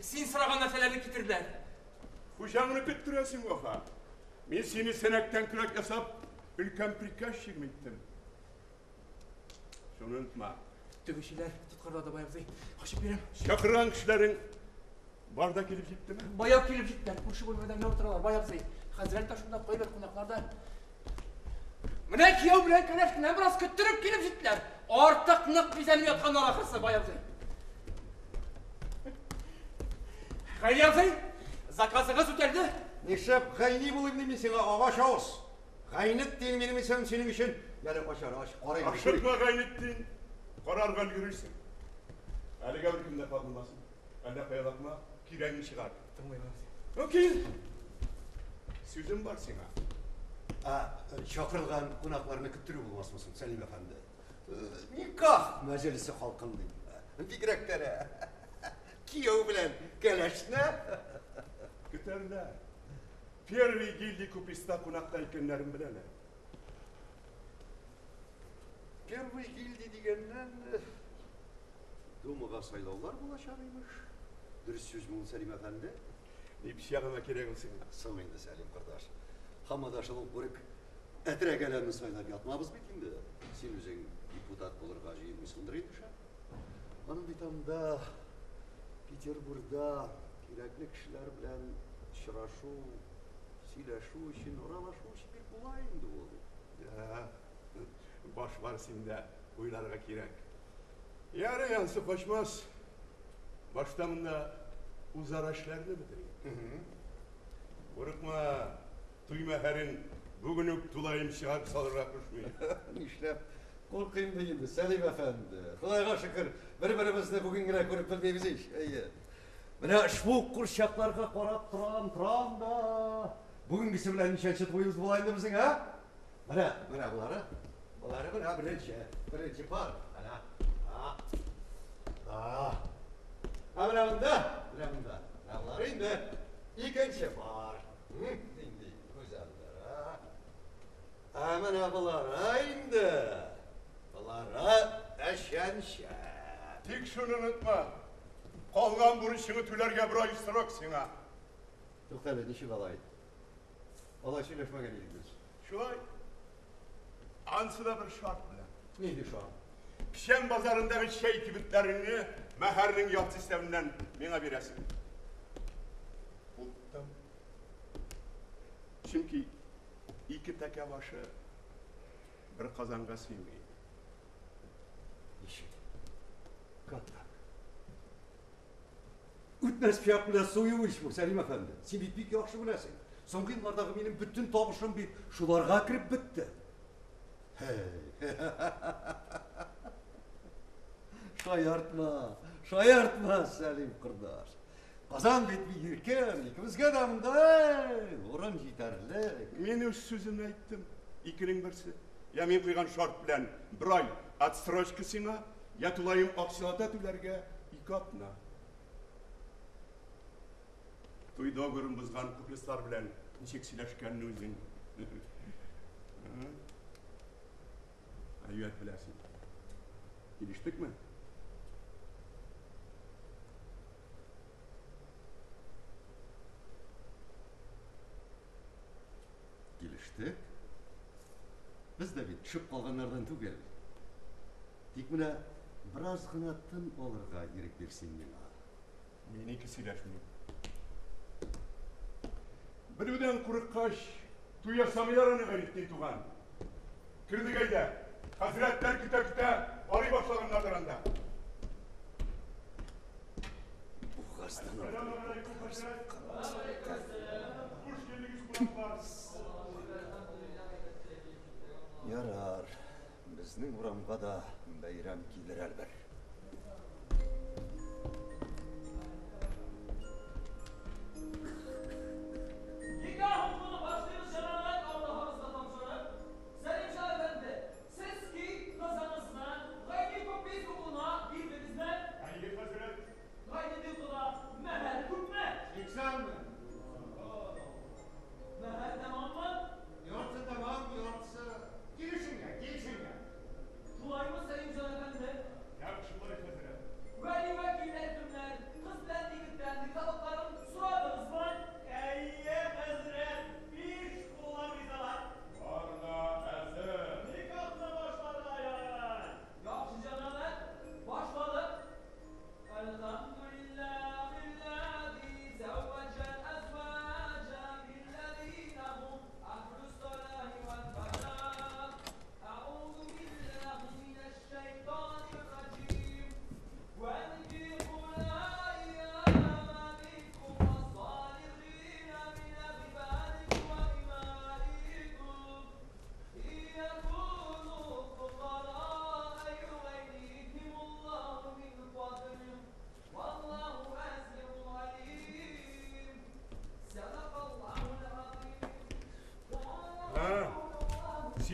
Син сораган нәрсәләрне китерделәр. Хуҗаңны көттерәсең, Вафа. Мин сине сәнәктән көрәк ясап, өлкән приказчигым иттем. Шуны онытма. Тегүчеләр тоткарлады, бай абзый. Ачып бирәм. Чакырган кешеләрең бар да килеп җиттеме? Бая килеп җиттеләр. Күрше бүлмәдә генә утыралар, бай абзый. Хәзрәт тә шунда, кайбер кунаклар да. Менә кияү белән кәләш кенә бераз көттереп килеп җиттеләр. Артык нык бизәнеп ятканнар ахрысы, бай абзый. Гайни абзый, заказыгыз үтәлде. Нишләп Гайни булыйм ди мин сиңа, агач авыз. Гайнетдин минем исемем синең өчен. Яле, ач әле, ач, карыйм. Ашыкма, Гайнетдин. Карарга өлгерерсең. Әлегә беркем дә кагылмасын. Әллә кая лакма, кирәгең чыгар. Тыңлыйм, абзый. Ну, кил. Сүзем бар сиңа. Ә, чакырылган кунакларны көттерү булмасмы соң, Сәлим әфәнде? Никах мәҗлесе халкын дим. Бигрәк тә кияү белән кәләшне. Көтәрләр. Первый гильдия куписта кунакта икәннәрен беләләр. Первый гильдия дигәннән, Думага сайлаулар булачак, имеш. Дөрес сүзме ул, Сәлим әфәнде? Ни пычагыма кирәк ул сиңа? Соң инде, Сәлим кордаш. Һаман да шул ук бүрек әтрәк әләмне сайлап ятмабыз бит инде. Син үзең депутат булырга җыенмыйсыңдыр инде, шәт. Аның бит анда, Петербурда кирәкле кешеләр белән очрашу, сөйләшү өчен, аралашу өчен бик була инде ул. Да, баш бар синдә, уйларга кирәк. Ярый, ансы качмас. Башта монда үзара эшләрне бетерик. Курыкма, туй мәһәрен бүген үк тулаем чыгарып салырга кушмыйм. Нишләп куркыйм ди инде, Сәлим әфәнде. Худайга шөкер, бер-беребезне бүген генә күреп белмибез ич. Әйе. Менә ошбу курчакларга карап торам, торам да. Бүгенгесе белән ничәнче туебыз була инде безнең, ә? Менә, менә болары. Болары менә беренче, беренче пар. Әнә. А. А. Ә менә монда, менә монда. Менә болары инде икенче пар. Нинди гүзәлләр, а? Ә менә болары инде. Болары өченче. Тик шуны онытма. Калган бурычыңны түләргә бер ай срок сиңа. Туктале, ничек алай? Алай сөйләшмәгән идек без. Шулай. Ансы да бер шарт белән. Нинди шарт? Печән базарындагы чәй кибетләреңне мәһәрнең яртысы исәбеннән миңа бирәсең. Оттым. Чөнки ике тәкә башы бер казанга сыймый. Ничек? Как так? Үтмәс пычак белән сую ич бу, Сәлим әфәнде. Син бит бик яхшы беләсең. Соңгы еллардагы минем бөтен табышым бит шуларга кереп бетте. Һәй. Шаяртма, шаяртма, Сәлим кордаш. Казан бит бик иркен, икебезгә дә монда эй, урын җитәрлек. Мин үз сүземне әйттем. Икенең берсе. Я мин куйган шарт белән бер ай отсрочка сиңа, я тулаем акчалата түләргә 2 атна. Туй договорын бозган купецлар белән ничек сөйләшкәнне үзең. Әйбәт беләсең. Килештекме? Килештек. Без дә бит төшеп калганнардан түгел. Тик менә бераз гына тын алырга ирек бир син миңа. Мин ике сөйләшмим. Белүдән курыккач, туй ясамыйлар аны, Гайнетдин туган. Кердек әйдә. Хәзрәтләр көтә-көтә арый башлаганнардыр анда. Бугаздан Әссәламегаләйкүм, хәзрәт. Хуш килдегез, кунаклар. Ярар, безнең урамга да бәйрәм килер әлбер. Никах укуны башлыйбыз, җәмәгать, Аллаһыбызга тапшырып. Сәлимҗан әфәнде, сез ки кызыгызны Гайни купец углына бирдегезме? Әйе, хәзрәт. Гайнетдин кода, мәһәр күпме? 80 мең. Мәһәр тәмаммы? Яртысы тәмам, яртысы килешенгән, килешенгән. Шулаймы, Сәлимҗан әфәнде? Нәкъ.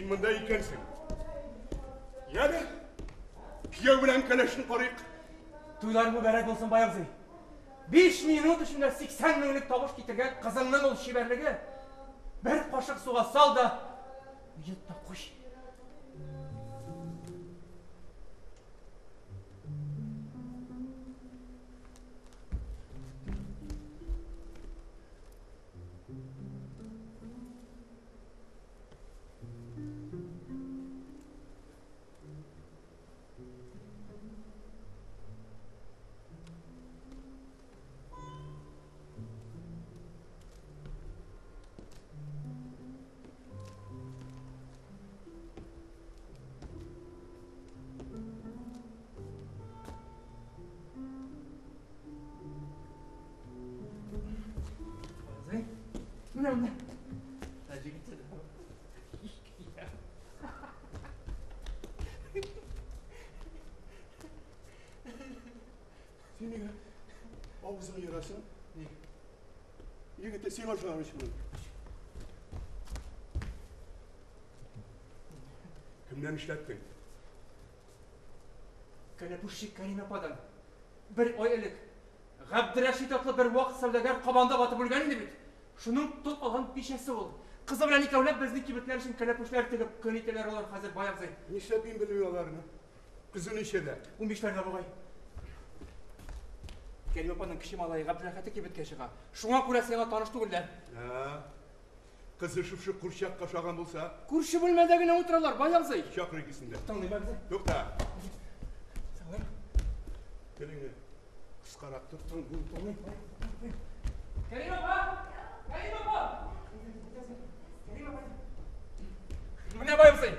Син монда икәнсең. Яле, кияү белән кәләшне карыйк. Туйлар мөбарәк булсын, бай абзый. 5 минут эчендә 80 меңлек табыш китергән кызыңның ул чибәрлеге. Бер кашык суга сал да, йот та куй. Абзый, менә менә. Син нигә авызыңны ерасың? Егете сиңа ошаган ич. Кемнән эшләттең? Кәләпүшче Кәрим ападан. Бер ай элек Габдрәшит атлы бер вак сәүдәгәр Кабанда батып үлгән иде бит. Шуның тол калган бичәсе ул. Кызы белән икәүләп безнең кибетләр өчен кәләпүшләр тегеп көн итәләр алар хәзер, бай абзый. Нишләп мин белмим аларны? Кызы ничәдә? 15-ләрдә бугай. Кәрим апаның кече малае Габдрәхәте кибеткә чыга. Шуңа күрә сиңа таныш түгелләр. Кызы шушы курчакка ошаган булса? Күрше бүлмәдә генә утыралар, бай абзый. Чакыр икесен дә. Тыңлыйм, абзый. Тукта. Тыңлыйм. Телеңне кыскарак тот. Тыңлыйм. Кәрим апа! Кәрим апа! Кәрим апа! Менә бай абзый.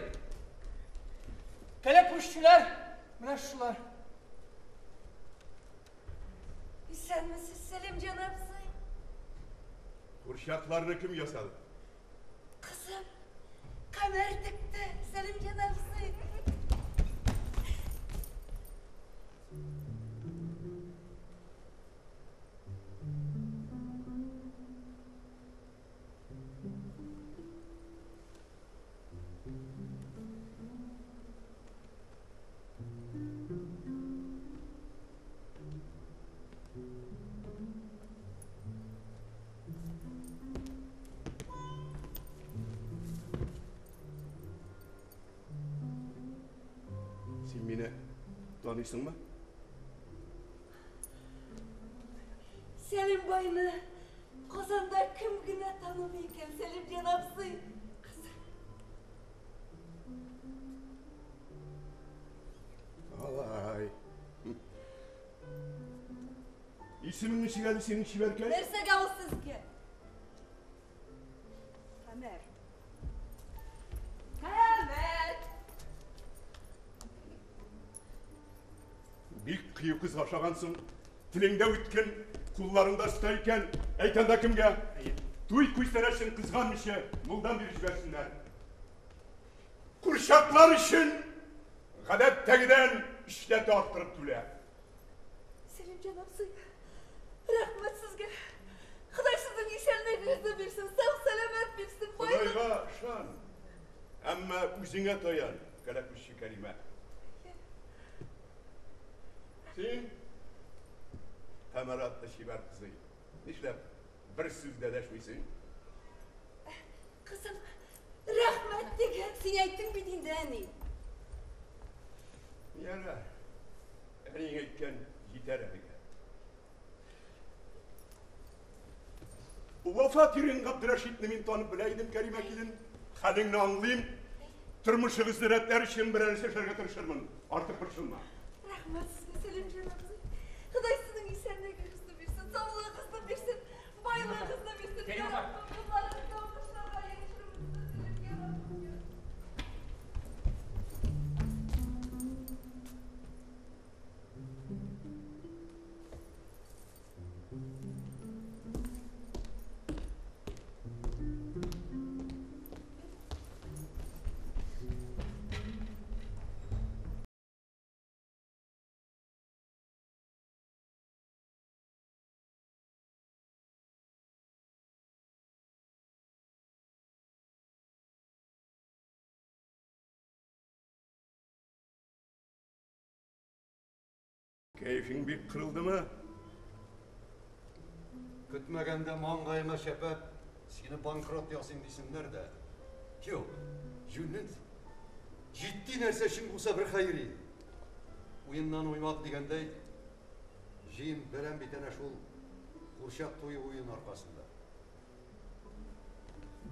Кәләпүшчеләр, менә шулар. Исәнмесез, Сәлимҗан абзый. Курчакларны кем ясады? Кызым, Камәр текте, Сәлимҗан абзый. Син мине таныйсыңмы? Сәлим байны Казанда кем генә танымый икән, Сәлимҗан абзый? Кызым. Алай. Исемең ничек әле синең, чибәркәй? Нәрсәгә ул сезгә? Камәр. Камәр! Бик кыю кызга ошагансың. Телеңдә үткен, кулларыңда оста икән. Әйт анда кемгә? Туй күчтәнәчен кызганмыйча мулдан биреп җибәрсеннәр. Курчаклар өчен гадәттәгедән өчләтә арттырып түлә. Сәлимҗан абзый, рәхмәт сезгә. Ходай сезнең исәнлегегезне бирсен, сау-сәламәт бирсен, байлык. Ходайга ышан. Әмма үзеңә таян, кәләпүшче Кәримә. Син, Камәр атлы чибәр кызый, нишләп бер сүз дә дәшмисең? Кызым, рәхмәт дигән. Син әйттең бит инде, әни. Ярар. Әниең әйткән җитәр әлегә. Вафат ирең Габдрәшитне мин танып белә идем, Кәримә килен. Хәлеңне аңлыйм. Тормышыгызны рәтләр өчен берәр нәрсә эшләргә тырышырмын. Артык борчылма. Рәхмәт сезгә, Сәлимҗан абзый. Ходай сезнең исәнлегегезне бирсен, саулыгыгызны бирсен, байлыгыгызны бирсен. Кәрим апа. Кызларыгызны уңышларга ирештерүегезне телим, я Раббым. Кәефең бик кырылдымы? Көтмәгәндә маңгаема чәпәп, сине банкрот ясыйм дисеннәр дә. Юк, җүнле. Җитди нәрсә өчен булса бер хәер иде. Уеннан уймак дигәндәй, җыен бәләм бит әнә шул курчак туе уен аркасында.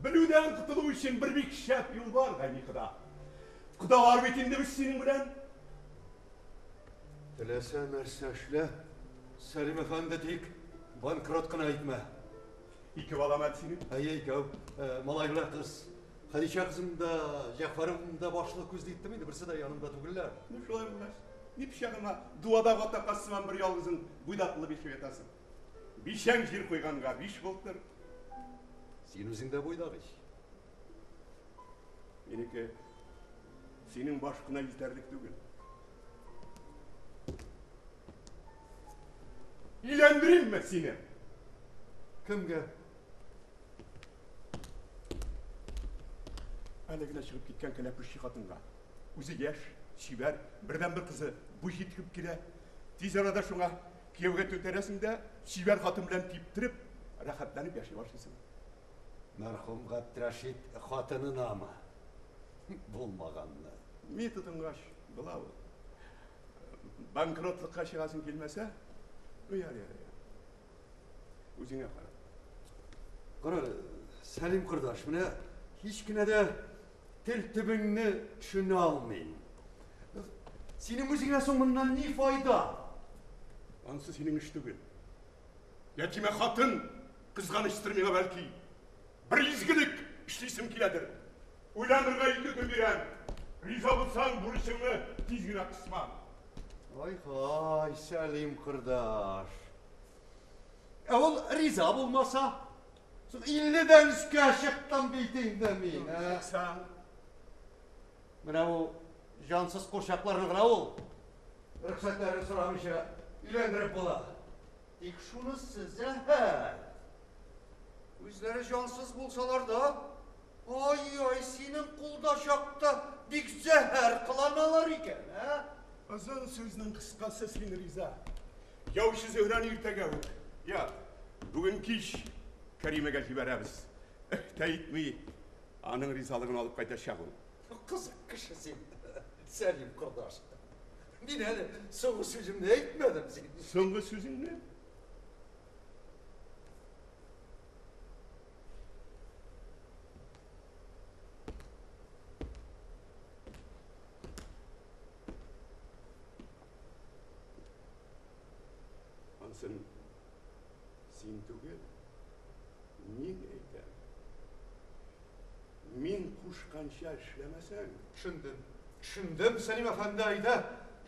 Белүдән котылу өчен бер бик шәп юл бар, Гайни кода. Кодалар бит инде без синең белән. Теләсә нәрсә эшлә, Сәлим әфәнде, тик банкрот кына итмә. Ике балам әле синең? Әйе, икәү. Малай белән кыз. Хәдичә кызым да, Җәгъфәрем дә башлы күзле иттем инде, берсе дә янымда түгелләр. Ну, шулай булгач, ни пычагыма дуадак ата каз сыман бер ялгызың буйдак булып яшәп ятасың? Бичәң җир куйганга биш былтыр. Син үзең дә буйдак ич. Минеке синең баш кына җитәрлек түгел. Өйләндеримме сине? Кемгә? Әле генә чыгып киткән кәләпүшче хатынга. Үзе яшь, чибәр, бердәнбер кызы буй җиткереп килә. Тиз арада шуңа кияүгә түтәрәсең дә, чибәр хатын белән типтереп, рәхәтләнеп яши башлыйсың. Мәрхүм Габдрәшит хатынынамы? Булмаганны. Ми тотынгач, була ул. Банкротлыкка чыгасың килмәсә, ну ярый, ярый. Үзеңә кара. Кара, Сәлим кордаш, менә һич кенә дә тел төбеңне төшенә алмыйм. Синең үзеңә соң моннан ни файда? Анысы синең эш түгел. Ятимә хатын кызганычтыр миңа бәлки. Бер изгелек эшлисем киләдер. Уйланырга ике көн бирәм. Риза булсаң, бурычыңны тиз генә кысма. Ай-һай, Сәлим кордаш. Ә ул риза булмаса? Соң 50-дән өскә чыктым бит инде мин. Ә? Чыксаң. Менә бу җансыз курчакларны гына ул рөхсәтләрен сорамыйча өйләндереп була. Тик шунысы зәһәр. Үзләре җансыз булсалар да, ай-ай, синең кулда чакта бик зәһәр кыланалар икән, ә? Озын сүзнең кыскасы, син риза. Яучы Зөһрәне иртәгә үк, я, бүген кич Кәримәгә җибәрәбез. Эһ тә итми, аның ризалыгын алып кайтачак ул. Кызык кеше син, Сәлим кордаш. Мин әле соңгы сүземне әйтмәдем син. Соңгы сүзеңне? Ансын син түгел, мин әйтәм. Мин кушканча эшләмәсәң. Төшендем. Төшендем, Сәлим әфәнде, әйдә,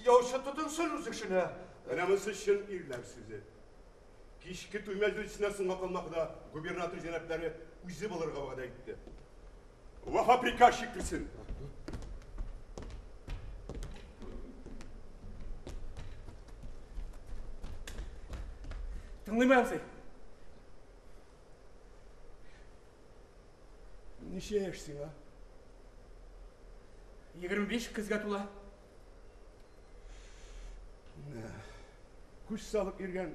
яучы тотынсын үз эшенә. Менә монысы чын ирләр сүзе. Кичке туй мәҗлесенә соңга калмак да губернатор җәнаплары үзе булырга вәгъдә итте. Вафа приказчик керсен. Тыңлыйм, абзый. Ничә яшь сиңа? 25 көзгә тула. Күз салып йөргән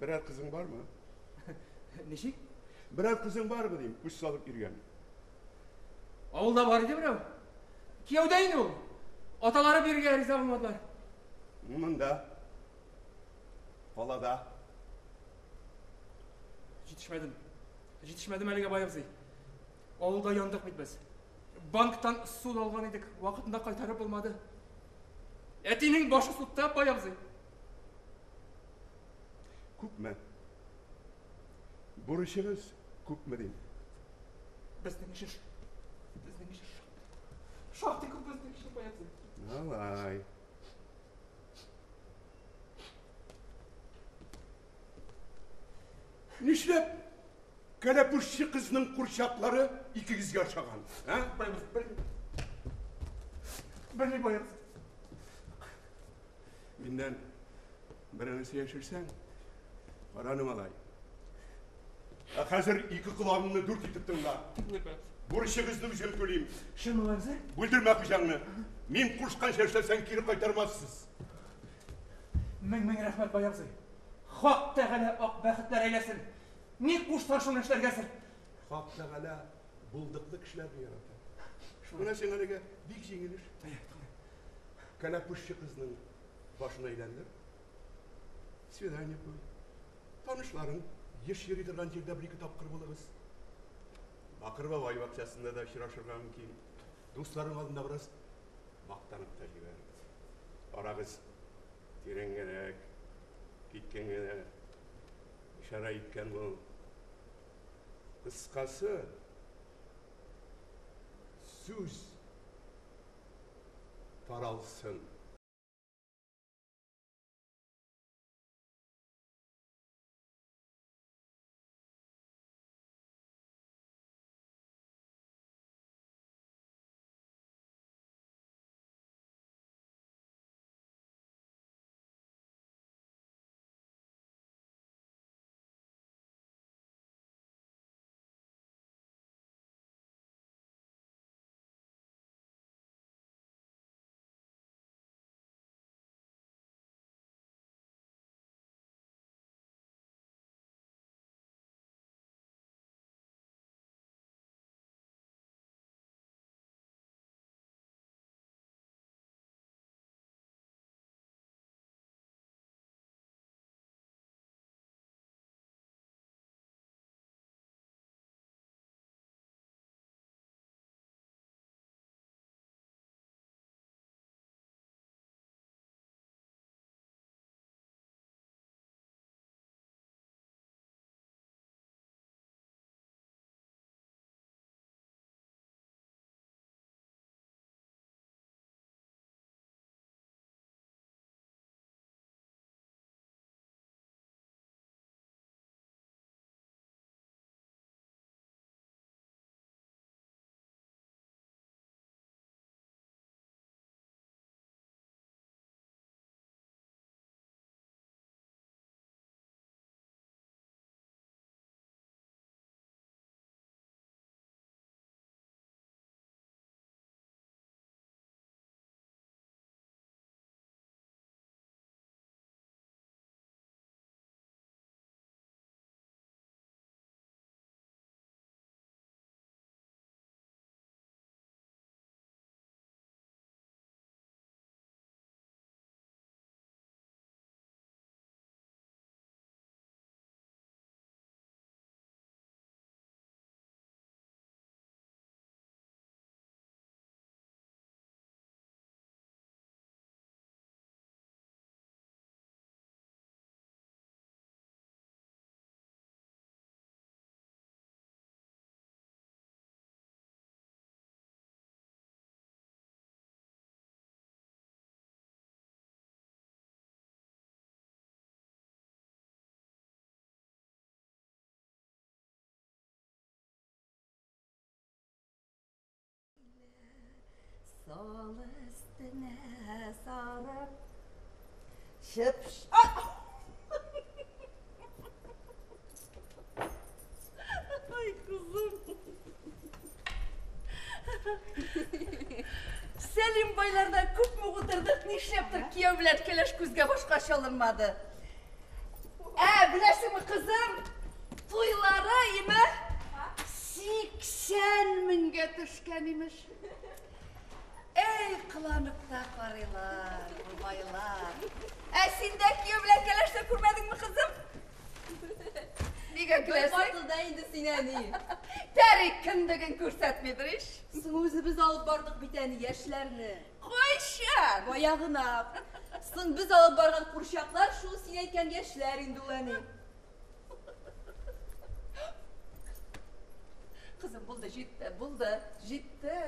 берәр кызың бармы? Ничек? Берәр кызың бармы дим, күз салып йөргән. Авылда бар иде берәү. Кияүдә инде ул. Аталары бирергә риза булмадылар. Монда. Калада. Җитешмәдем. Җитешмәдем әлегә, бай абзый. Авылда яндык бит без. Банктан суд алган идек, вакытында кайтарып булмады. Әтинең башы судта, бай абзый. Күпме? Бурычыгыз күпме дим? Безнең өчен безнең өчен шактый күп безнең өчен, бай абзый. Алай. Нишләп кәләпүшче кызның курчаклары икегезгә ошаган, ә? Бай абзый, белмим. Белмим, бай абзый. Миннән берәр нәрсә яшерсәң, караны малай. Ә хәзер ике колагыңны дүрт итеп тыңла. Тыңлыйм, бай абзый. Бурычыгызны үзем түлим. Чын бай абзый? Бүлдермә хуҗаңны. Мин кушканча эшләсәң, кире кайтармассыз. Мең-мең рәхмәт, бай абзый. Хак Тәгалә ак бәхетләр әйләсен. Ни кушсаң шуны эшләргә әзер. Хак Тәгалә булдыклы кешеләрне ярата. Менә сиңа әлегә бик җиңел эш. Кәләпүшче кызның башын әйләндер. Свидание куй. Танышларың еш йөри торган җирдә бер-ике тапкыр булыгыз. Бакыр бабай бакчасында да очрашырга мөмкин. Дусларың алдында бераз мактанып та җибәр. Арагыз тирәнгәрәк киткәнгә дә ишарә иткән бу. Кыскасы, сүз таралсын. Сал өстенә сарып чыпш. Ай, кызым. Сәлим байларда күпме утырдык, нишләптер кияү белән кәләш күзгә башка чалынмады. Ә, беләсеңме, кызым, туйлары име 80 меңгә төшкән имеш. Әй, кыланып та карыйлар, бу байлар. Ә син дә кияү белән кәләшне күрмәдеңме, кызым? Нигә көләсең? Катылда инде син, әни. Тәри кендеген күрсәтмидер ич. Соң үзебез алып бардык бит әни яшьләрне. Кайчан? Баягына. Соң без алып барган курчаклар шул син әйткән яшьләр инде ул, әни. Кызым, булды, җитте, булды, җитте.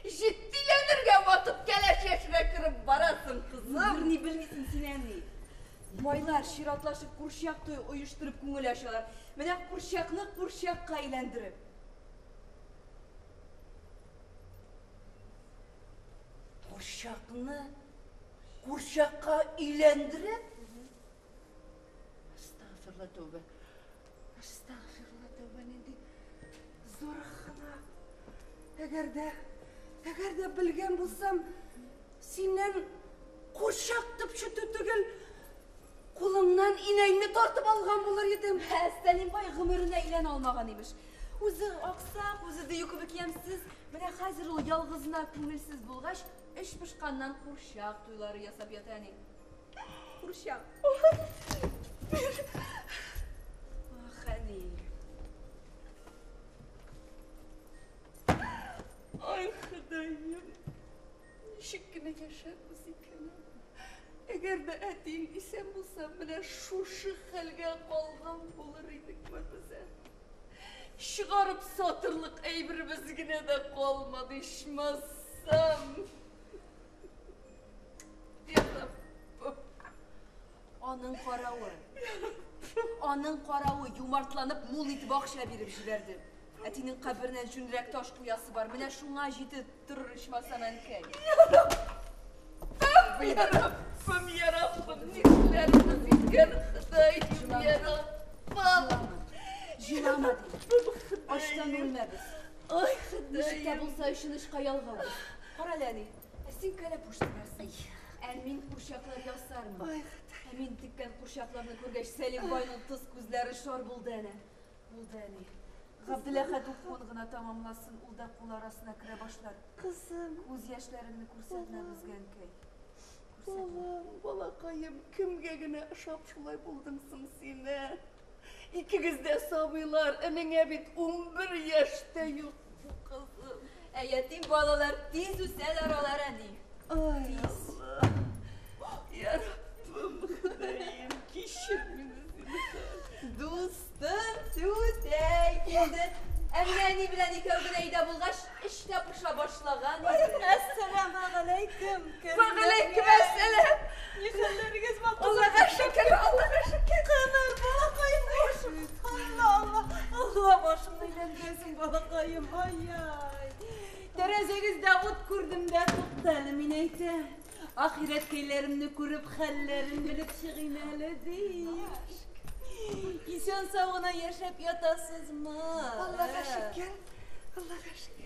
Җитдиләнергә ватып кәләш яшенә кереп барасың, кызым. Берни белмисең син, әни. Байлар чиратлашып курчак туе оештырып күңел ачалар. Менә курчакны курчакка әйләндереп. Курчакны курчакка өйләндереп? Әстәгъфирулла тәүбә. Әстәгъфирулла тәүбә, нинди зур гөнаһ. Әгәр дә, әгәр дә белгән булсам, синнән Курчак төпчетү түгел, кулыңнан инәңне тартып алган булыр идем. Ә Сәлим бай гомеренә өйләнә алмаган имеш. Үзе аксак, үзе дию кебек ямьсез. Менә хәзер ул ялгызына күңелсез булгач, эч пошканнан курчак туйлары ясап ята әни. Курчак. Ах, әни. Ай, Ходаем, ничек кенә яшәрбез икән? Әгәр дә әтиең исән булса, менә шушы хәлгә калган булыр идекме без? ә? Чыгарып сатырлык әйберебез генә дә калмады, ичмасам. Я Раббым. Аның каравы. Аның каравы юмартланып мул итеп акча биреп җибәрде. Әтинең каберенә җүнрәк таш куясы бар. Менә шуңа җитеп торыр ичмасам әнкәй. Я Раббым, я Раббым, нишләрбез икән, Ходаем, я Раббым. Җылама дим. Ачтан үлмәбез. Ай, Ничек тә Ходаем. булса өчен очка ялгабыз. Кара әле, әни, ә син кәләпүш тегәрсең. Ә мин курчаклар ясармын. Ай, Ә мин теккән курчакларны күргәч, Сәлим байның тоз күзләре шар булды әнә. Булды әни. Габделәхәт укуын гына тамамласын, ул да кул арасына керә башлар. Кызым, Күз яшьләреңне күрсәтмә безгә, әнкәй. Күрсәтмә. балам, балакаем, кемгә генә ошап шулай булдың соң син, ә? Икегез дә сабыйлар, энеңә бит 11 яшь тә юк бу кызым. Ә ятим балалар тиз үсәләр алар, әни. Ай, Алла. Я Раббым, Ходаем, кичер мине зинһар. Дустым түтәй килде. Ә менә әни белән икәү генә өйдә булгач, эш тә поша башлаган иде. Әссәламегаләйкем. Вәгаләйкем әссәлам. Ни хәлләрегез бар? Аллага шөкер, Аллага шөкер. Камәр, балакаем, башым. Алла, Алла, Алла, башымны әйләндерәсең, балакаем. Ай-ай. Тәрәзәгездә ут күрдем дә тукта әле, мин әйтәм. Ахирәткәйләремне күреп, хәлләрен белеп чыгыйм әле, ди. Исән сау гына яшәп ятасызмы? Аллага шөкер. Аллага шөкер.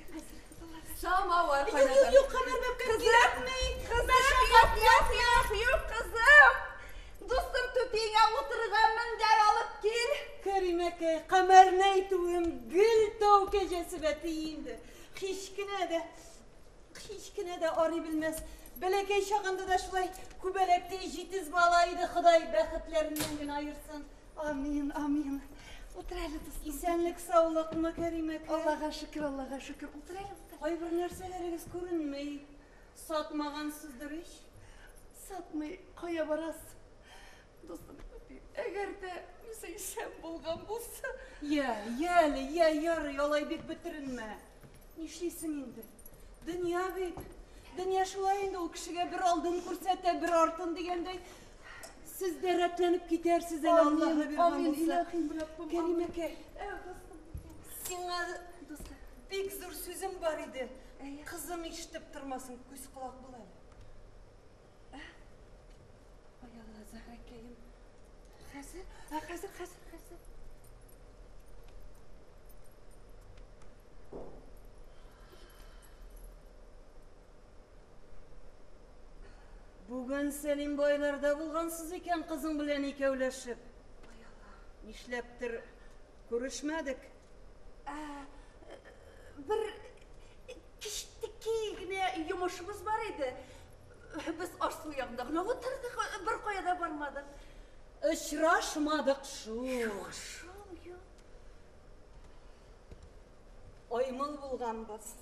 Самавар Юк, юк, юк, Камәр бәбкәм, кирәкми. Кызым, юк, юк, юк, юк, кызым. Дустым түтиеңә утырырга мендәр алып кил. Кәримәкәй, Камәрне әйтүем гел тау кәҗәсе бәти инде. Һич кенә дә, һич кенә дә арый белмәс. Бәләкәй чагында да шулай күбәләктәй җитез бала иде, Ходай бәхетләреннән генә аерсын. Амин, амин. Утыр әле, дустым. Исәнлек, саулыкмы, Кәримәкәй? Аллага шөкер, Аллага шөкер. Утыр әле, утыр. Кайбер нәрсәләрегез күренми. Сатмагансыздыр ич. Сатмый, кая барасың? Дустым түти, әгәр дә үзе исән булган булса, Я, я әле, я, ярый, алай бик бетеренмә. Нишлисең инде? Дөнья бит. Дөнья шулай инде ул кешегә бер алдын күрсәтә, бер артын дигәндәй. Сез дә рәтләнеп китәрсез әле Аллаһы биргән Амин, булса. илаһим, Раббым. Кәримәкәй, Ә, дустым, сиңа дустым. бик зур сүзем бар иде. Әйе. Кызым ишетеп тормасын, күз колак бул әле. Ай Алла, Зәһрәкәем. Хәзер, ә, хәзер, хәзер, хәзер. Бүген Сәлим байларда булгансыз икән кызың белән икәүләшеп. Ай Алла. Нишләптер күрешмәдек. Ә, бер кечтеки генә йомышыбыз бар иде. Без аш-су ягында гына утырдык, бер кая да бармадык. Очрашмадык шул. Юк шул, юк. Аймыл булганбыз.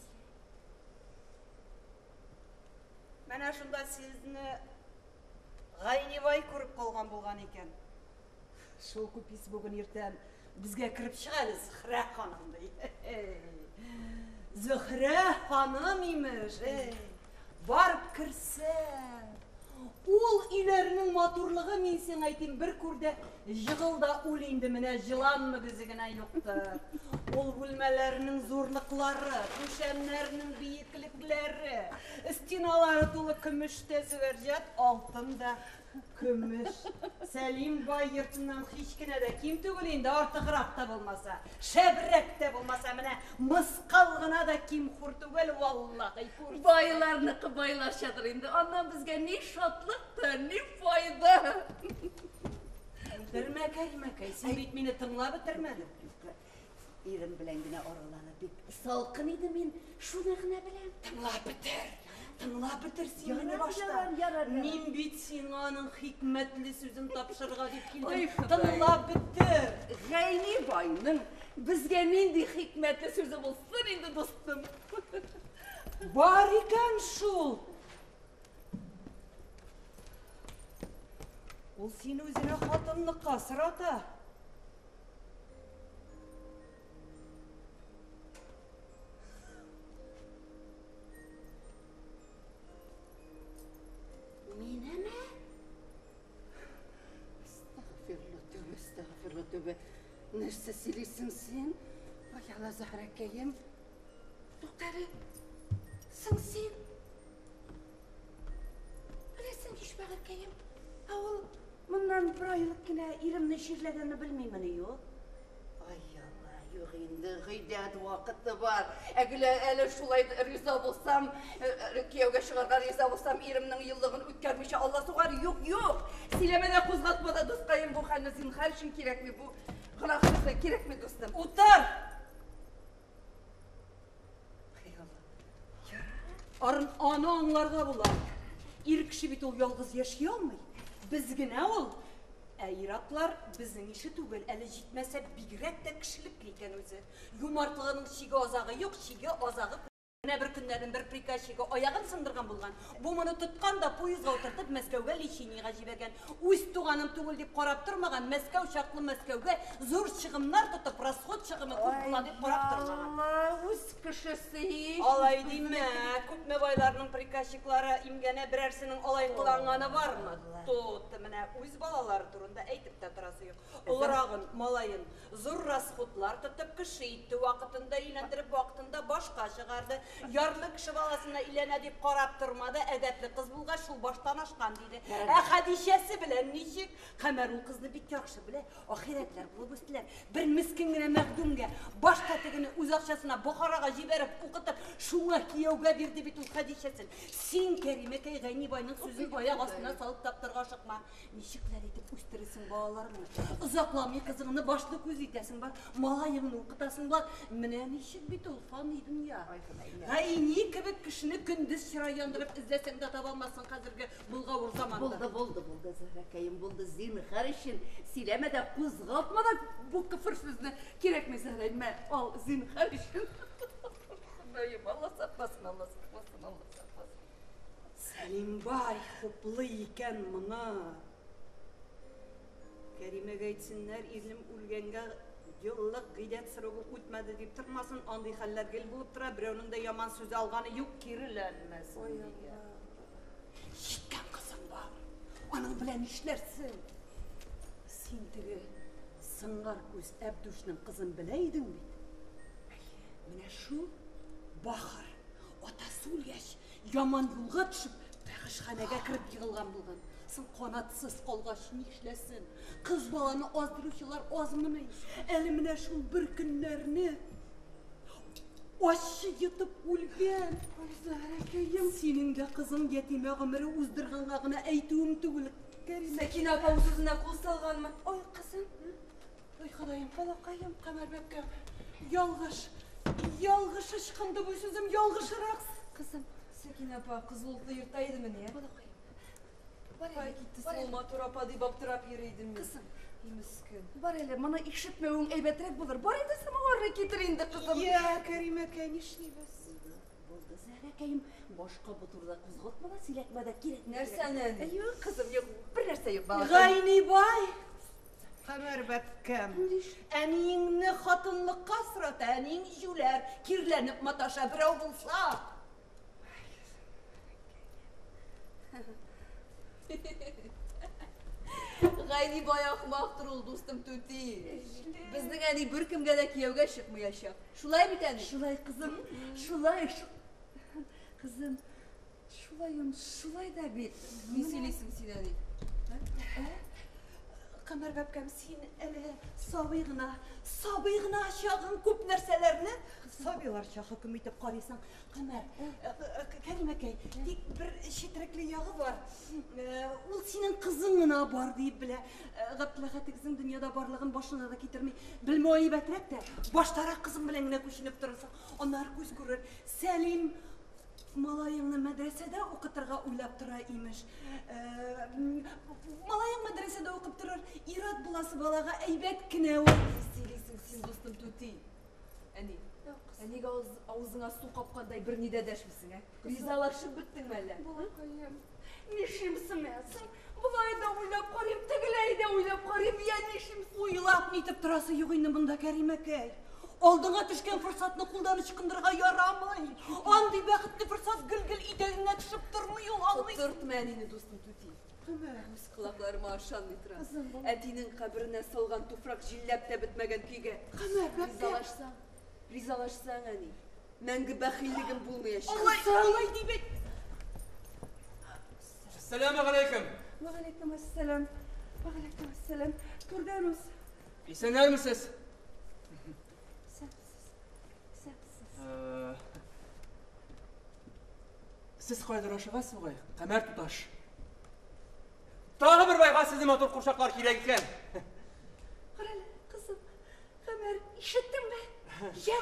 Менә шунда сезне Гайнибай күреп калган булган икән. Шул купис бүген иртән безгә кереп чыга әле Зөһрә ханым ди. Зөһрә ханым имеш. Эй, барып керсә, ул өйләренең матурлыгы мин сиңа әйтим, бер күрдә җыгыл да үл инде менә җылан мөгезе генә юктыр. Ул бүлмәләренең зурлыклары, түшәмнәренең биеклекләре, стеналары тулы көмеш тә зөбәрҗәт, алтын да. Көмеш. Сәлим бай йортыннан һич кенә дә ким түгел инде, артыграк та булмаса, шәбрәк тә булмаса, менә мыскал гына да ким-хур түгел, валлаһи, күрсәң. Байларныкы байларчадыр инде. Аннан безгә ни шатлык та, ни файда. Бетермә, Кәримәкәй, син бит мине тыңлап бетермәдең. Ирем белән генә аралары бик салкын иде, мин шуны гына беләм. Тыңлап бетер. Тыңлап бетер син Ярар, мине башта. ярар, ярар, ярар. Мин бит сиңа аның хикмәтле сүзен тапшырырга дип килдем. Ой, Ходаем. Тыңлап бетер. Гайни байның безгә нинди хикмәтле сүзе булсын инде, дустым. Бар икән шул. Ул сине үзенә хатынлыкка сората. Минеме? Әстәгъфирулла тәүбә, әстәгъфирулла тәүбә. Нәрсә сөйлисең син? Ай, Алла, Зөһрәкәем. Тукта әле. Соң син. Беләсең ич, бәгырькәем. Ә ул моннан бер айлык кенә иремне чирләгәнне белмимени, юк? Ай, Алла, юк инде, гыйдәт вакыты бар. Әгәр әле шулай риза булсам, кияүгә чыгарга риза булсам, иремнең еллыгын үткәрмичә Алла сугар. Юк, юк. Сөйләмә дә, кузгатма да, дускаем, бу хәлне зинһар өчен кирәкми, бу гөнаһ сүзе кирәкми, дустым. Утыр! Ай, Алла. Арын аны аңларга була. Ир кеше бит ул ялгыз яши алмый. Без генә ул. Ә ир-атлар безнең ише түгел. Әле җитмәсә бигрәк тә кешелекле икән үзе. Юмартлыгының чиге азагы юк, чиге азагы. Менә бер көннәрдән бер приказчигы аягын сындырган булган. Бу моны тоткан да поездга утыртып Мәскәүгә лечениега җибәргән. Үз туганым түгел дип карап тормаган, Мәскәү чаклы Мәскәүгә зур чыгымнар тотып, расход чыгымы күп була дип карап тормаган. Алла, үз кешесе ич. Алай димә, күпме байларның приказчиклары имгәнә, берәрсенең алай кыланганы бармы? Тот, менә үз балалары турында әйтеп тә торасы юк. Олырагын, малаен зур расходлар тотып кеше итте, вакытында өйләндереп, вакытында башка чыгарды. Ярлы кеше баласына өйләнә дип карап тормады, әдәпле кыз булгач, шул баштан ашкан диде. Ә Хәдичәсе белән ничек? Камәр ул кызны бик яхшы белә, ахирәтләр булып үстеләр. Бер мескен генә мәхдүмгә башта тегене үз акчасына Бохарага җибәреп укытып, шуңа кияүгә бирде бит ул Хәдичәсен. Син, Кәримәкәй, Гайни байның сүзен аяк астына салып таптырга ашыкма. Ничекләр итеп үстерерсең балаларыңны? Озакламый кызыңны башлы күз итәсең бар, малаеңны укытасың бар. Менә ничек бит ул фани дөнья. Гайни кебек кешене көндез чырай яндырып эзләсәң дә таба алмассың хәзерге болгавыр заманда. Булды, булды, булды, Зөһрәкәем, булды. Зинһар өчен сөйләмә дә, кузгатма да бу кефер сүзне. Кирәкми, Зөһрә, мә, ал, зинһар өчен. Ходаем, Алла сакласын, Алла сакласын, Алла сакласын. Сәлим бай хуплый икән моны. Кәримәгә әйтсеннәр, ирем үлгәнгә еллык гыйдәт срогы үтмәде дип тормасын, андый хәлләр гел булып тора, берәүнең дә яман сүзе алганы юк, киреләнмәсен дигән. Җиткән кызың бар. Аның белән нишләрсең? Син теге сыңар күз Әбдүшнең кызын белә идең бит. Әйе, менә шул бахыр атасы үлгәч, яман юлга төшеп, фәхишханәгә кереп егылган булган. Соң канатсыз калгач нишләсен? Кыз баланы аздыручылар азмыни? Әле менә шул бер көннәрне ачы йотып үлгән. Ай, Зөһрәкәем, синең дә кызың ятимә гомере уздырганга гына әйтүем түгел, Кәримә. Сәкинә апа үз-үзенә кул салганмы? Ой, кызым. Ой, Ходаем, балакаем, Камәр бәбкәм. Ялгыш, ялгыш ычкынды бу сүзем, ялгышрак. Кызым, Сәкинә апа кызыллыклы йортта идемени, ә? Балакаем. Бар Кай әле, китте бар сол әле. матур апа дип аптырап йөри идем мин. Кызым, Мескен. бар әле, моны ишетмәвең әйбәтрәк булыр. Бар инде самавырны китер инде, кызым. Я, Кәримәкәй, нишлибез? Булды, булды, Зөһрәкәем. Башка бу турыда кузгатма да, сөйләтмә дә кирәкми. Нәрсәне, әни? Юк, кызым, юк, бер нәрсә юк, балакаем. Гайни бай. Камәр бәбкәм. Әниеңне хатынлыкка сората, әниең җүләр, кирләнеп маташа берәү булса. Гайни бай ахмактыр ул, дустым түти. Безнең әни беркемгә дә кияүгә чыкмаячак. Шулай бит, әни? Шулай, кызым, шулай, кызым, шулай, шулай да бит. Ни сөйлисең син, әни? Камәр бәбкәм, син әле сабый гына, сабый гына чагың күп нәрсәләрне сабыйларча хөкем итеп карыйсың. Камәр, Кәримәкәй, тик бер четерекле ягы бар. Ул синең кызың гына бар диеп белә. Габделәхәтегезнең дөньяда барлыгын башына да китерми. Белмәү әйбәтрәк тә, баштарак кызың белән генә күченеп торырсың. Аннары күз күрер. Сәлим малаеңны мәдрәсәдә укытырга уйлап тора, имеш. Малаең мәдрәсәдә укып торыр, ир-ат буласы балага әйбәт кенә ул. Ни сөйлисең син, дустым түти? Әни, ә нигә авызыңа су капкандай берни дә дәшмисең, ә? Ризалашып беттеңме әллә? Балакаем, нишлим соң ә? Соң болай да уйлап карыйм, тегеләй дә уйлап карыйм, я нишлим соң? Уйлап нитеп торасы юк инде монда, Кәримәкәй. Алдыңа төшкән форсатны кулдан ычкындырырга ярамый. Андый бәхетле форсат гел-гел итәгеңә төшеп тормый ул, аңлыйсың? Котыртма әнине, дустым түти. Гомер. Үз колакларыма ышанмый торам. Кызым, балам. Әтинең каберенә салган туфрак җилләп тә бетмәгән көйгә. Гомер, бәбкәм. Ризалашсаң, ризалашсаң, әни, мәңге бәхиллегем булмаячак. Алай, алай дип әйт. Әссәламегаләйкем. Вәгаләйкем әссәлам. Вәгаләйкем әссәлам. Түрдән уз. Исәннәрмесез? Исәнмесез. Исәнмесез. Сез кайдыр ашыгасыз бугай, Камәр туташ. Тагы бер байга сезнең матур курчаклар кирәк икән. Карале, кызым, Камәр, ишеттеңме? Я,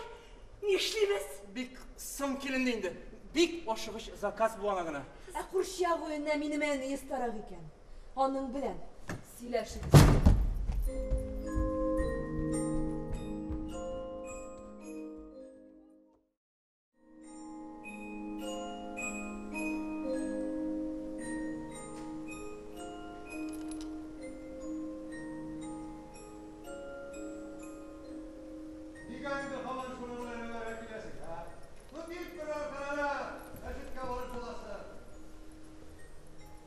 нишлибез? Бик соң киленде инде. Бик ашыгыч заказ бу аңа гына. Ә курчак уенына минем әни остарак икән. Аның белән сөйләшегез. Нигә инде һаман шуның белән әвәрә киләсең, ә? Ну, бик берәр берәр мәчеткә барып буласы.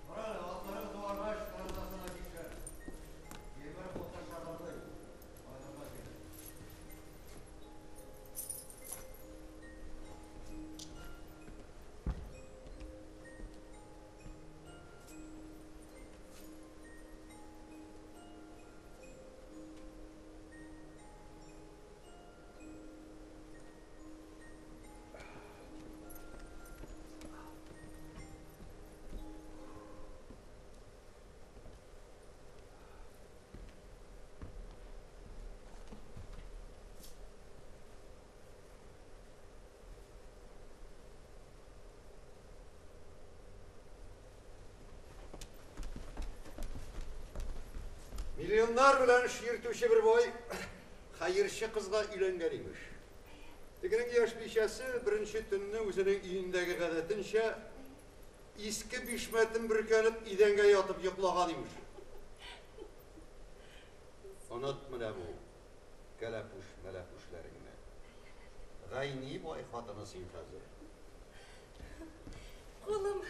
Кара әле, атларын туаргач, таратасына тикшер. Тимер булса шагылдый. Кайтырга кирәк. Миллионнар белән эш йөртүче бер бай хәерче кызга өйләнгән имеш. Тегенең яшь бичәсе беренче төнне үзенең өендәге гадәтенчә иске бишмәтен бөркәнеп идәнгә ятып йоклаган имеш. Оныт менә бу кәләпүш мәләпүшләреңне. Гайни бай хатыны син хәзер. Кулым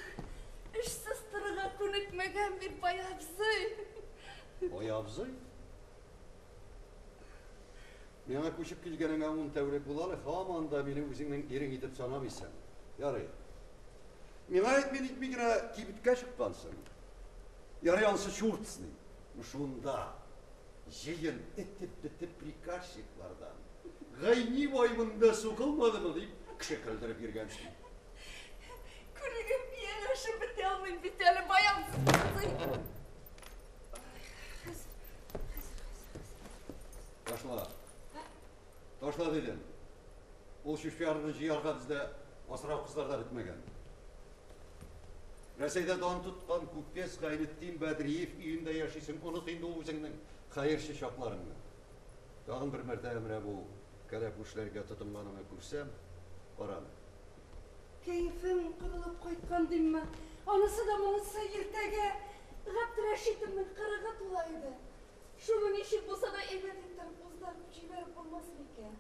эшсез торырга күнекмәгән бит, бай абзый. Бай абзый? Миңа күчеп килгәнеңә 10 тәүлек була әле, һаман да мине үзеңнең ирең итеп санамыйсың. Ярый. Миңа әйтми нитми генә кибеткә чыккансың. Ярый, анысы чурт с ним. Шунда җыен этеп бетеп приказчиклардан Гайни бай монда сугылмадымы дип кеше көлдереп йөргәнсең. Күнегеп ияләшеп бетә алмыйм бит әле, бай абзый. Хәзер, хәзер, хәзер. Ташла. Ташла дидем. Ул чүп-чарны җыярга бездә асрау кызлар да бетмәгән. Рәсәйдә дан тоткан купец Гайнетдин Бәдриев өендә яшисең, оныт инде ул үзеңнең хәерче чакларыңны. Тагын бер мәртәбә менә бу кәләпүшләргә тотынганыңны күрсәм, караны. Кәефем кырылып кайткан димме? Анысы да монысы иртәгә Габдрәшитемнең кырыгы тула иде. Шуны ничек булса да әйбәт иттереп уздырып җибәреп булмас микән?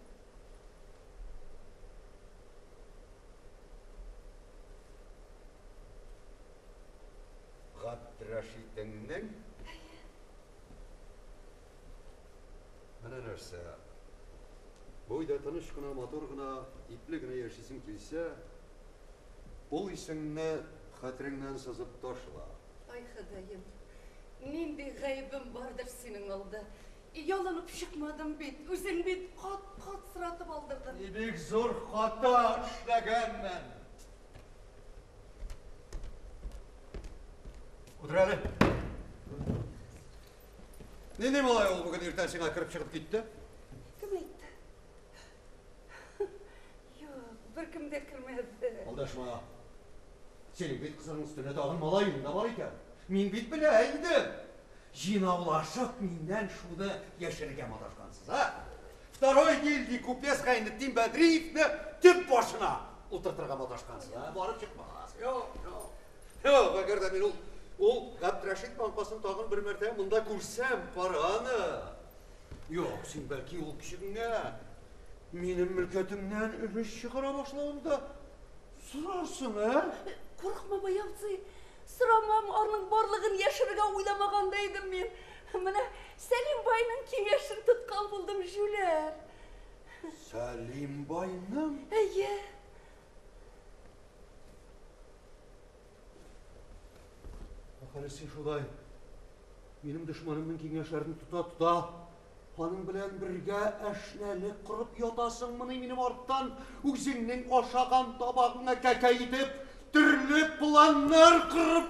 Габдрәшитеңнең? Менә нәрсә. Бу өйдә тыныч кына, матур гына, ипле генә яшисең килсә, ул исеңне хәтереңнән сызып ташла. Ай, Ходаем. Нинди гаебем бардыр синең алда? Ялынып чыкмадым бит, үзең бит кат-кат соратып алдырдың. Бик зур хата эшләгәнмен. Утыр әле. Нинди малай ул бүген иртән сиңа кереп чыгып китте? Кем әйтте? Юк, беркем дә кермәде. Алдашма. Синең бит кызының өстенә тагын малаең да бар икән. Мин бит белә идем. Җыйнаулашып миннән шуны яшерергә маташкансыз, а? Второй гильдии купец Гайнетдин Бәдриевне төп башына утыртырга маташкансыз, а? Барып чыкмас. Юк, юк. Юк, әгәр дә мин ул Габдрәшит маңкасын тагын бер мәртәбә монда күрсәм, кара аны. Юк, син бәлки ул көчегеңә минем мөлкәтемнән өлеш чыгара башлавымда сорарсың, ә? Курыкма, бай абзый. Сорамам, аның барлыгын яшерергә уйламаган да идем мин. Менә Сәлим байның киңәшен тоткан булдым, җүләр. Сәлим байның? Әйе. Ахыры син шулай минем дошманымның киңәшләрен тота-тота, аның белән бергә әшнәлек корып ятасыңмыни минем арттан үзеңнең ашаган табагыңа кәкәй итеп, төрле планнар корып,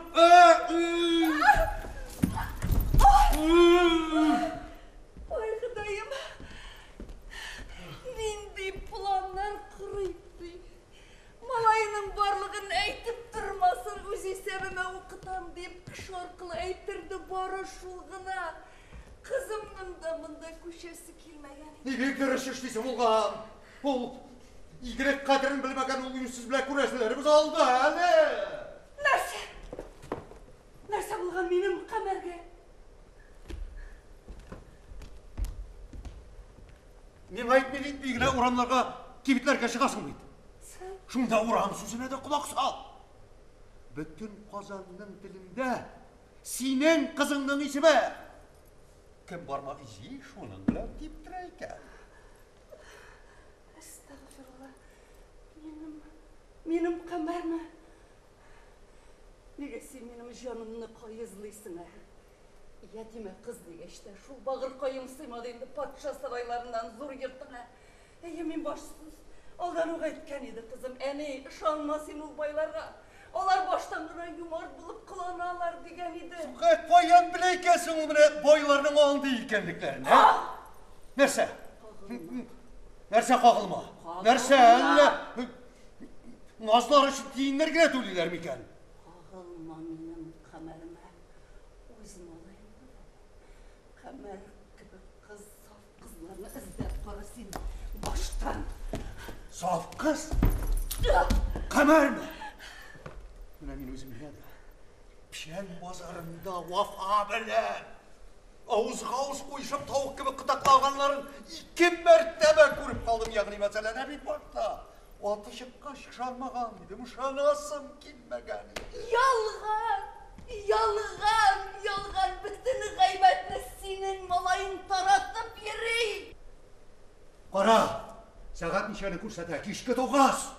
Ой, Ходаем! Нинди планнар корыйк ди. Малаеның барлыгын әйтеп тормасын, үз исәбемә укытам дип, кеше аркылы әйттерде, бары шул гына. Кызымның да монда күчәсе килмәгән иде. Ни бик дөрес эшлисең булган. Ул игелек кадерен белмәгән ул юньсез белән күрәселәребез алда әле. Нәрсә? Нәрсә булган минем Камәргә? Миңа әйтми нитми генә урамнарга, кибетләргә чыгасың бит. Шунда урам сүзенә дә колак сал. Бөтен Казанның телендә синең кызыңның исеме. Кем бармак изи, шуның белән типтерә икән. Әстәгъфирулла. Минем Камәрме? Нигә син минем җанымны каезлыйсың, ә? Ятимә кыз дигәч тә, шул багыркаем сыймады инде патша сарайларыннан зур йортыңа. Әйе, мин башсыз. Алдан ук әйткән иде кызым, әни, ышанма син ул байларга. Алар баштан гына юмарт булып кыланалар дигән иде. Каян белә икәнсең ул менә байларның андый икәнлекләрен, ә? Нәрсә? Нәрсә кагылма? Нәрсә әллә? Назлар өчен тиеннәр генә түлиләр микән? Кагылма минем Камәремә. Үз малаем түгел. Камәр кебек кыз, саф кызларны эзләп кара син баштан. Саф кыз? Камәрме? Менә мин үзем дә Печән базарында Вафа белән авызга авыз куешып тавык кебек кытаклаганнарын ике мәртәбә күреп калдым. Ягъни мәсәлән, ә бит башта аты чыккач ышанмаган идем, ышанасым килмәгән иде. Ялган! Ялган! Ялган! Бөтен гайбәтне синең малаең таратып йөри! Кара, сәгать ничәне күрсәтә? Кичке 9.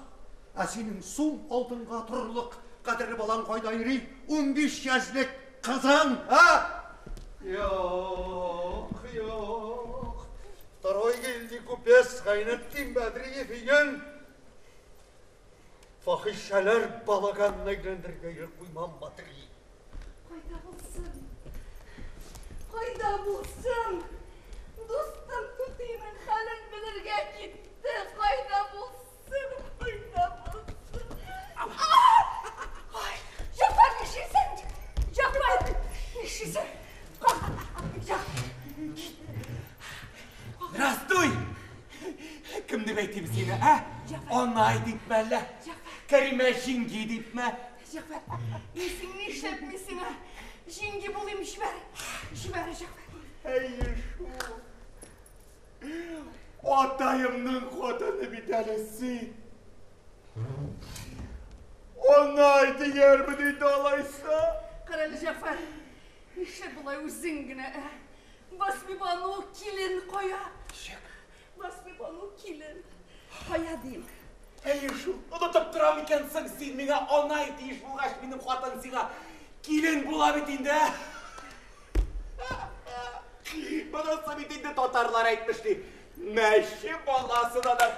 Ә синең сум алтынга торырлык кадерле балаң кайда йөри? 15 яшьлек кызың, а? Юк, юк. Второй гильдии купец Гайнетдин Бәдриев өен фахишәләр балаганына әйләндерергә ирек куймам, Батри. Кайда булсын? Кайда булсын? Дустым түтинең хәлен белергә китте. Кайда булсын? Кайда булсын? Ай, Җәгъфәр, нишлисең? Җәгъфәр, нишлисең? Здравствуй! Кем дип әйтим сине, ә? Анай дипме әллә? Кәримә җиңги дипме? Җәгъфәр, мин син нишләп мин сиңа җиңги булыйм, җибәр. Җибәр, Җәгъфәр. Әйе шул. Атаемның хатыны бит әле син. Анай диярмен инде алайса. Кара әле, Җәгъфәр, нишләп болай үзең генә, ә? Басмибану килен кая? Басмибану килен кая дим? Әйе шул, онытып торам икәнсең, син миңа анай тиеш булгач, минем хатын сиңа килен була бит инде, ә? Монысы бит инде татарлар әйтмешли. Мәче баласына да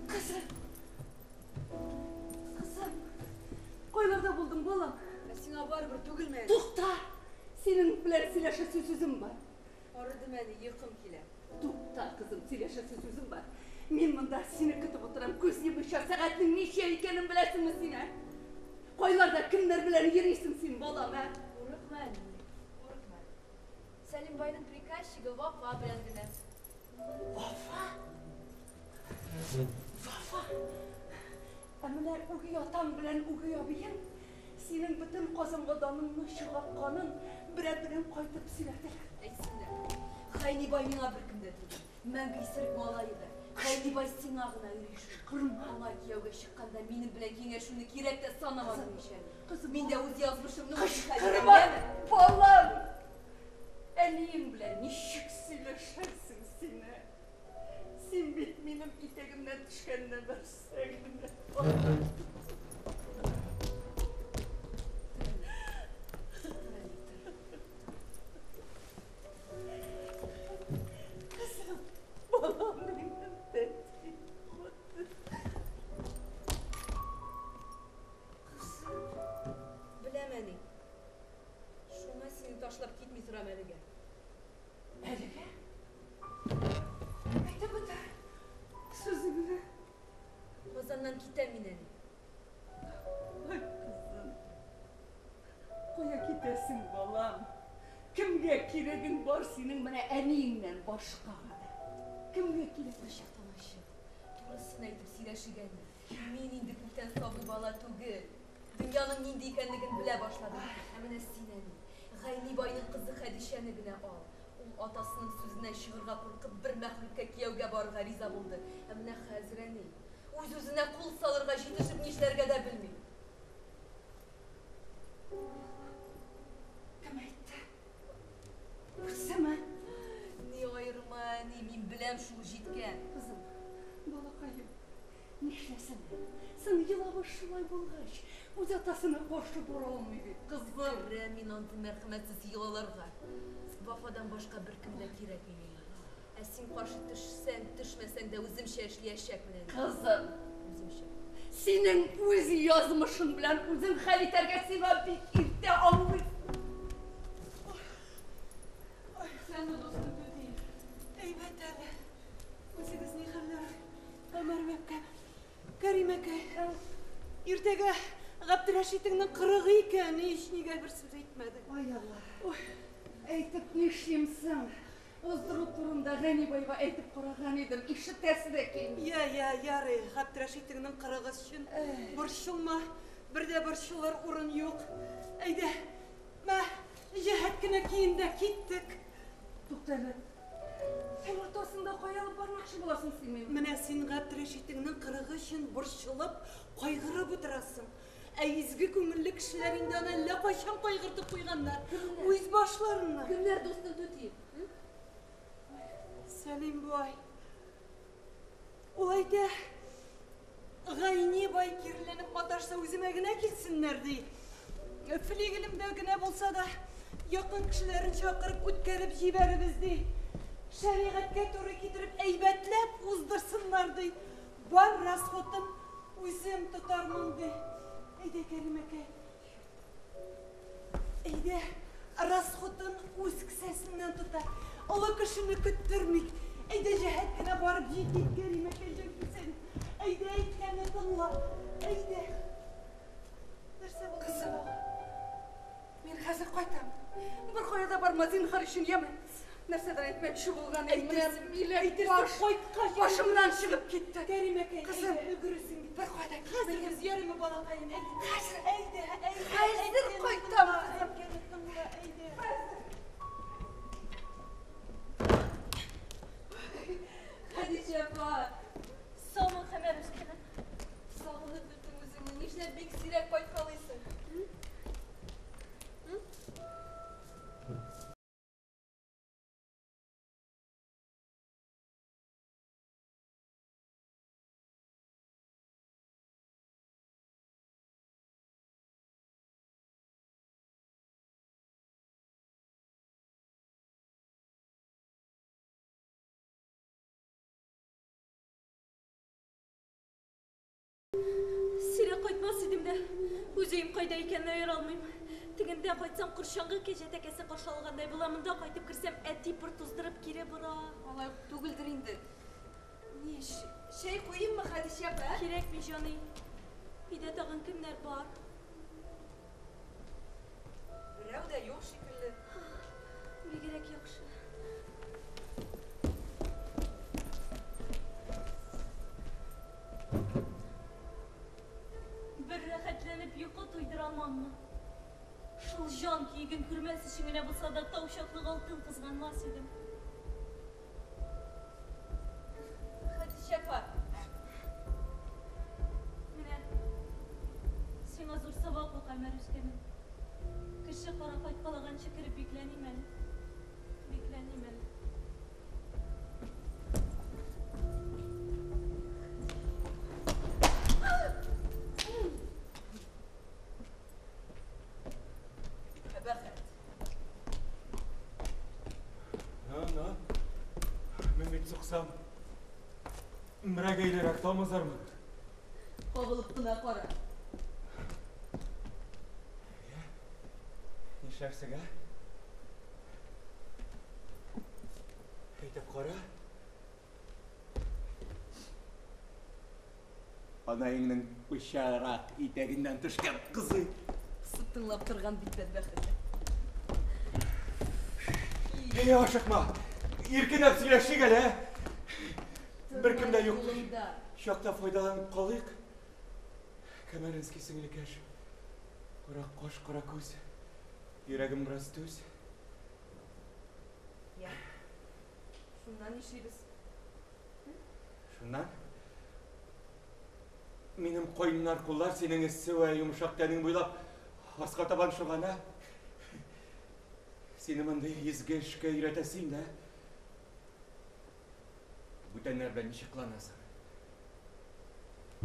Кызым. Кызым. Кайларда булдың, балам? Ә сиңа барыбер түгелме әле? Тукта! Синең белән сөйләшәсе сүзем бар. Арыдым әни, йокым килә. Тукта, кызым, сөйләшәсе сүзем бар. Мин монда сине көтеп утырам. Күз йомыйча сәгатьнең ничә икәнен беләсеңме син, ә? Кайларда кемнәр белән йөрисең син, балам, ә? Курыкма, әни, курыкма. Сәлим байның приказчигы Вафа белән генә. Вафа? Вафа? Ә менә үги атаң белән үги абыең синең бөтен Казанга даныңны чыгартканын берәм-берәм кайтып сөйләделәр. Әйтсеннәр. Хәйни бай миңа беркем дә түгел. Мәңге исерек малае да. Хәйни бай сиңа гына йөри шул. Аңа кияүгә чыкканда минем белән киңәшүне кирәк тә санамадың ич әле. Кызым, Мин дә үз язмышымны үзем хәл итәм, Кычкырма, яме? балам! Әниең белән ничек сөйләшәсең син, ә? Син бит минем итәгемнән төшкән нәмәрсә генә. Кызым, балам минем тәти. Кызым, беләм, әни. Шуңа сине ташлап китми торам әлегә. Әлегә? Әйтеп бетер сүзеңне. Казаннан китәм мин, әни. Ай, кызым. Кая китәсең, балам? Кемгә кирәгең бар синең менә әниеңнән башка? Кемгә кирәк? Ачыктан ачык, турысын әйтеп сөйләшик, әни. Мин инде күптән сабый бала түгел. Дөньяның нинди икәнлеген белә башладым. Ә менә син, әни, Гайни байның кызы Хәдичәне генә ал. Ул атасының сүзеннән чыгырга куркып, бер мәхлукка кияүгә барырга риза булды. Ә менә хәзер әни үз-үзенә кул салырга җитешеп нишләргә дә белми. Кем әйтте? Үземе? Ни аерма, әни, мин беләм шул җиткән. Кызым, балакаем, нишләсен? Соң елавы шулай булгач, үз атасына каршы бара алмый бит, кызым. Керәм мин андый мәрхәмәтсез йолаларга. Вафадан башка беркем дә кирәкми миңа. Ә син каршы төшсәң, төшмәсәң дә үземчә эшләячәкмен, әни. Кызым, Үземчә. синең үз язмышың белән үзең хәл итәргә сиңа бик иртә аңлыйсың. Исәнме, дустым түти. Әйбәт әле. Үзегез ни хәлләр? Гомәр бәбкәм, Кәрим әкәй. Иртәгә Габдрәшитеңнең кырыгы икән, һич нигә бер сүз әйтмәдең. Ай Алла. Әйтеп нишлим соң? Уздыру турында Гани байга әйтеп караган идем, ишетәсе дә килми. Я, я, ярый, Габдрәшитеңнең кырыгы өчен борчылма, бер дә борчылыр урын юк. Әйдә, мә, җәһәт кенә киен дә киттек. Тукта әле. Төн уртасында кая алып бармакчы буласың син мине? Менә син Габдрәшитеңнең кырыгы өчен борчылып, кайгырып утырасың. Ә изге күңелле кешеләр инде аны әллә кайчан кайгыртып куйганнар. Үз башларыннан. Кемнәр, дустым түти? Сәлим бай. Ул әйтә, Гайни бай киреләнеп маташса үземә генә килсеннәр, ди. Флигелемдә генә булса да, якын кешеләрен чакырып үткәреп җибәребез, ди. Шәригатькә туры китереп әйбәтләп уздырсыннар, ди. Бар расходын үзем тотармын, ди. Әйдә, Кәрим әкәй. Әйдә, расходын үз кесәсеннән тота. Олы кешене көттермик. Әйдә, җәһәт кенә барып җитик, Кәрим әкәй, җәнкисән. Әйдә, әйткәнне тыңла. Әйдә. Нәрсә булды? Кызым, мин хәзер кайтам. Бер кая да барма, зинһар өчен, яме. Нәрсәдер әйтмәкче булган идем. Менә Әйтерсең, иләк әйтерсең, баш, кайткач. башымнан чыгып китте. Кәрим әкәй, Кызым, әйдә, өлгерерсең бит. бер кая да Хәзер китмә. без ярыймы, балакаем, әйдә. Хәзер, Әйдә, әйдә, хәзер әйткәнне кайтам, тыңла, кызым. әйткәнне тыңла, әйдә. Хәдичә апа, Саумы, Камәр үскәнем. сагынып беттем үзеңне. Нишләп бик сирәк кайткалыйсың? Сирәк кайтмас идем дә, үз өем кайда икәнен аера алмыйм. Тегендә кайтсам, корчаңгы кәҗә тәкәсе каршы алгандай була, монда кайтып керсәм, әти пыр туздырып кире бора. Алай ук түгелдер инде. Ни, чәй куйыйммы, Хәдичә апа? ә? Кирәкми, җаный. Өйдә тагын кемнәр бар? Берәү дә юк шикелле. Бигрәк яхшы. Бер рәхәтләнеп йокы туйдыра алмаммы? Шул җан көйген күрмәс өчен генә булса да тау чаклы алтын кызганмас идем. Хәдичә апа, Менә сиңа зур сабак бу, Камәр үскәнем. Кеше кара кайткалаганчы кереп бикләним әле. Бикләним әле. кабахәт. На, на. Мин бит суксам, мөрәгәйлерәк тамызармын. Кагылып кына кара. Нишләрсең, ә? Әйтеп кара. Анаеңның пычарак итәгеннән төшкән кызы. Пысып тыңлап торган бит бәдбәхет. Әй, ашыкма. Иркенләп сөйләшик әле, ә? Беркем дә юк. Кулыңда. Чакта файдаланып калыйк. Камеринский сеңлекәш. Кара каш, кара күз. Йөрәгем бераз түз. Я. Шуннан нишлибез? Шуннан? Минем кайнар куллар синең эссе вә йомшак тәнең буйлап аска табан шуган, ә? Сине мондый изге эшкә өйрәтәсе инде, ә? Бүтәннәр белән ничек кыланасың?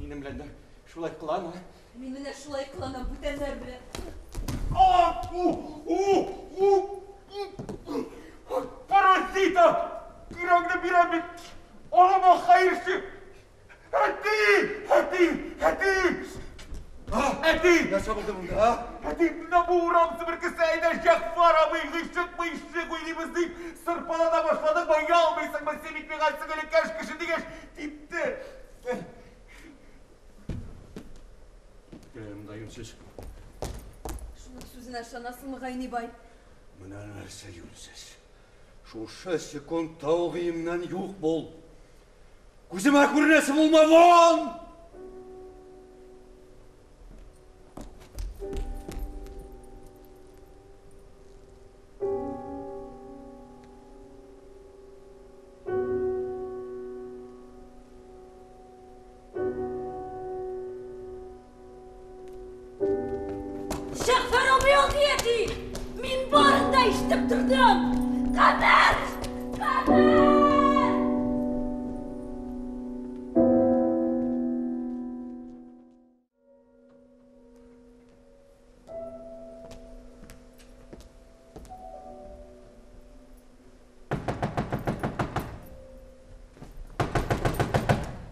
Минем белән дә шулай кылан, а? Мин менә шулай кыланам бүтәннәр белән. А! У! У! У! Паразита! Йөрәгеңне бирәм бит! Алама хәерче! Әти! Әти! Әти! Әти! Нәрсә булды монда, а? Әти, менә бу урам себеркесе әйдә Җәгъфәр абый гыйшык мыйшык уйныйбыз дип сырпалана башладың, оялмыйсыңмы син бит миңа сеңелекәш кеше дигәч, типте. Кем монда юньсез? Шуның сүзенә ышанасыңмы, Гайни бай? Менә нәрсә юньсез. Шушы секундта ук өемнән юк бул. Күземә күренәсе булма, вон! Җәгъфәр абый алды әти! Мин барын да ишетеп тордым! Камәр! Камәр!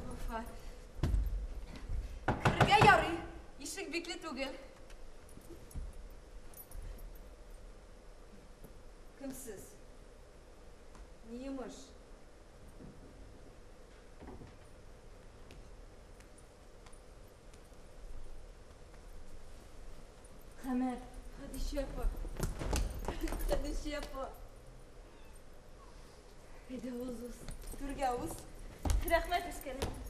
Вафа. Керергә ярый. Ишек бикле түгел. Кем сез? Ни йомыш? Камәр. Хәдичә апа. Хәдичә апа. Әйдә уз, уз. Түргә уз. Рәхмәт, үскәнем.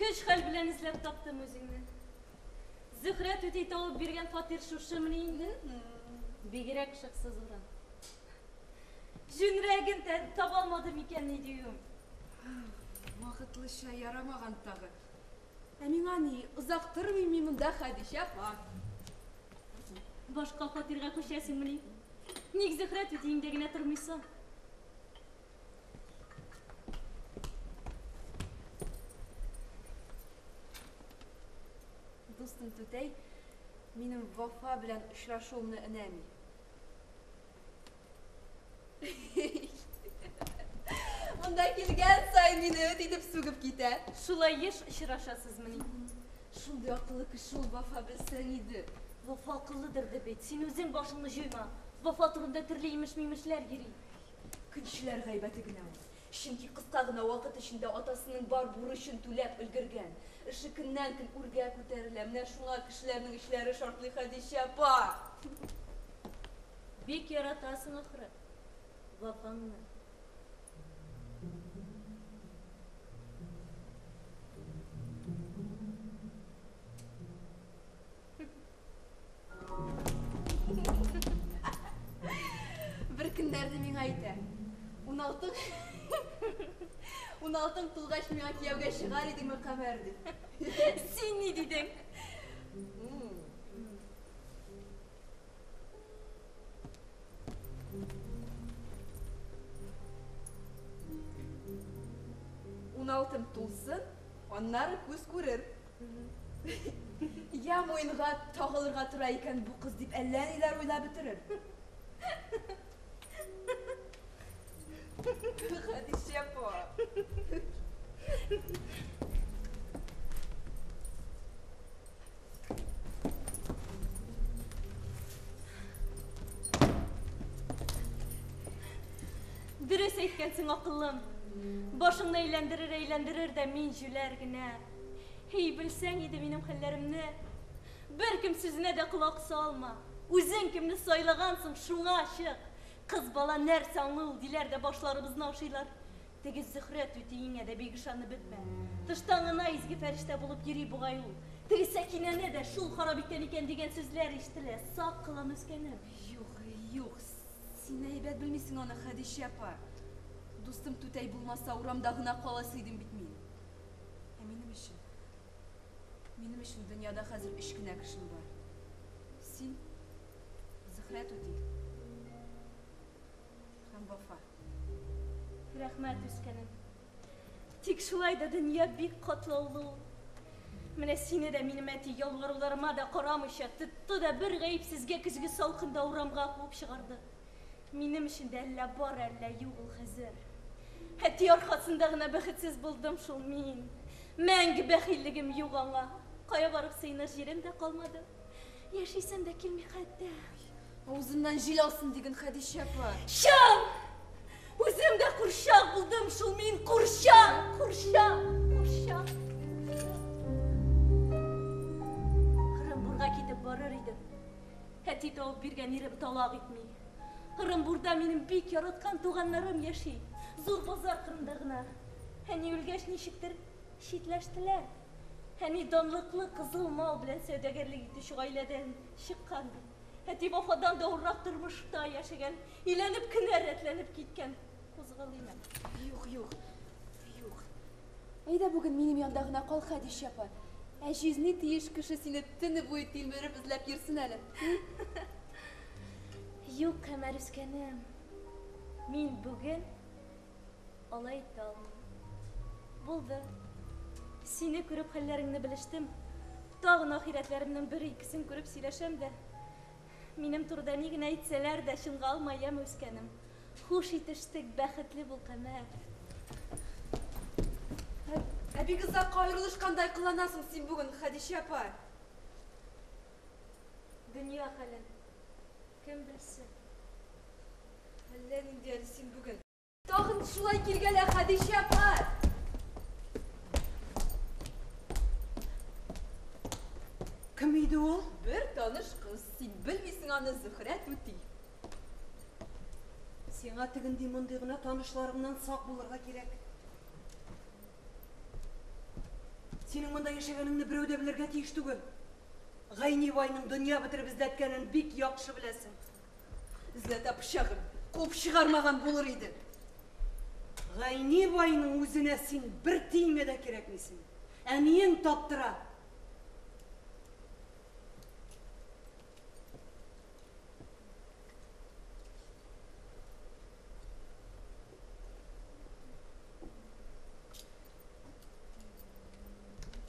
Көч хәл белән эзләп таптым үзеңне. Зөһрә түтәй табып биргән фатир шушымыни инде? Бигрәк шыксыз урын. Җүнрәген таба алмадым икән ни диюем. Вакытлыча ярамаган тагы. Ә миңа ни, озак тормыйм мин монда, Хәдичә апа. Башка фатирга күчәсеңмени? Ник Зөһрә түтиеңдә генә тормыйсың? Дустым түтәй минем Вафа белән очрашуымны өнәми. Монда килгән саен мине эт итеп сүгеп китә. Шулай еш очрашасызмыни? Шундый акыллы кеше ул Вафа, белсәң иде. Вафа акыллыдыр да бит. Син үзең башыңны җуйма. Вафа турында төрле имеш-мимешләр йөри. Көнчеләр гайбәте генә ул. Чөнки кыска гына вакыт эчендә атасының бар бурычын түләп өлгергән. Эше көннән-көн үргә күтәрелә. Менә шуңа кешеләрнең эчләре шартлый, Хәдичә апа. Бик яратасың ахры Вафаңны. Бер көннәрдә миңа әйтә. Уналтың уналтың тулгач миңа кияүгә чыгар идеңме, Камәр, ди. Син ни дидең? Уналтым тулсын, аннары күз күрер. Я муенга тагылырга тора икән бу кыз дип әллә ниләр уйлап бетерер. Хәдичә апа. Дөрес әйткәнсең, акыллым. Башыңны әйләндерер, әйләндерер дә мин җүләр генә. Һи, белсәң иде минем хәлләремне. Беркем сүзенә дә колак салма. Үзең кемне сайлагансың, шуңа чык. Кыз бала нәрсә аңлый ул, диләр дә башларыбызны ашыйлар. Теге Зөһрә түтиеңә дә бик ышанып бетмә. Тыштан гына изге фәрештә булып йөри бугай ул. Теге Сәкинәне дә шул харап иткән икән дигән сүзләр ишетелә. Сак кылан, үскәнем. Юк, юк, син әйбәт белмисең аны, Хәдичә апа. Дустым түтәй булмаса, урамда гына каласы идем бит мин. Ә минем өчен, минем өчен дөньяда хәзер өч кенә кешем бар. Син, Зөһрә түти һәм Вафа. Рәхмәт, үскәнем. Тик шулай да дөнья бик катлаулы ул. Менә сине дә минем әти ялваруларыма да карамыйча тотты да бер гаепсезгә көзге салкында урамга куып чыгарды. Минем өчен дә әллә бар, әллә юк ул хәзер. Әти аркасында гына бәхетсез булдым шул мин. Мәңге бәхиллегем юк аңа. Кая барып сыеныр җирем дә калмады. Яшисем дә килми хәтта. Авызыннан җил алсын диген, Хәдичә апа. Чын! Үзем дә курчак булдым шул мин, курчак, курчак, курчак. Ырымбурга китеп барыр идем. Әти табып биргән ирем талак итми. Ырымбурда минем бик яраткан туганнарым яши. Зур базар кырында гына. Әни үлгәч ничектер читләштеләр. Әни данлыклы кызыл мал белән сәүдәгәрлек итүче гаиләдән чыккан бит. Әти Вафадан да авыррак тормышта яшәгән, өйләнеп кенә рәтләнеп киткән. Кузгалыйм әле. Юк, юк, юк. Әйдә бүген минем янда гына кал, Хәдичә апа. Ә җизни тиеш кеше сине төне буе тилмереп эзләп йөрсен әле. Юк, Камәр үскәнем. Мин бүген алай итә алмыйм. Булды. Сине күреп хәлләреңне белештем. Тагын ахирәтләремнең бер-икесен күреп сөйләшәм дә. Минем турыда ни генә әйтсәләр дә, чынга алма, яме, үскәнем. Хуш итештек, бәхетле бул, Камәр. Ә бик озакка аерылышкандай кыланасың син бүген, Хәдичә апа. Дөнья хәлен кем белсен. Әллә нинди әле син бүген. Тагын шулай килгәлә, Хәдичә апа. Кем иде ул? Бер таныш кыз. Син белмисең аны, Зөһрә түти. Сиңа тегенди-мондый гына танышларыңнан сак булырга кирәк. Синең монда яшәгәнеңне берәү дә белергә тиеш түгел. Гайни байның дөнья бетереп эзләткәнен бик яхшы беләсең. Эзләтә пычагым, куып чыгармаган булыр иде. Гайни байның үзенә син бер тиенгә дә кирәкмисең. Әниең таптыра.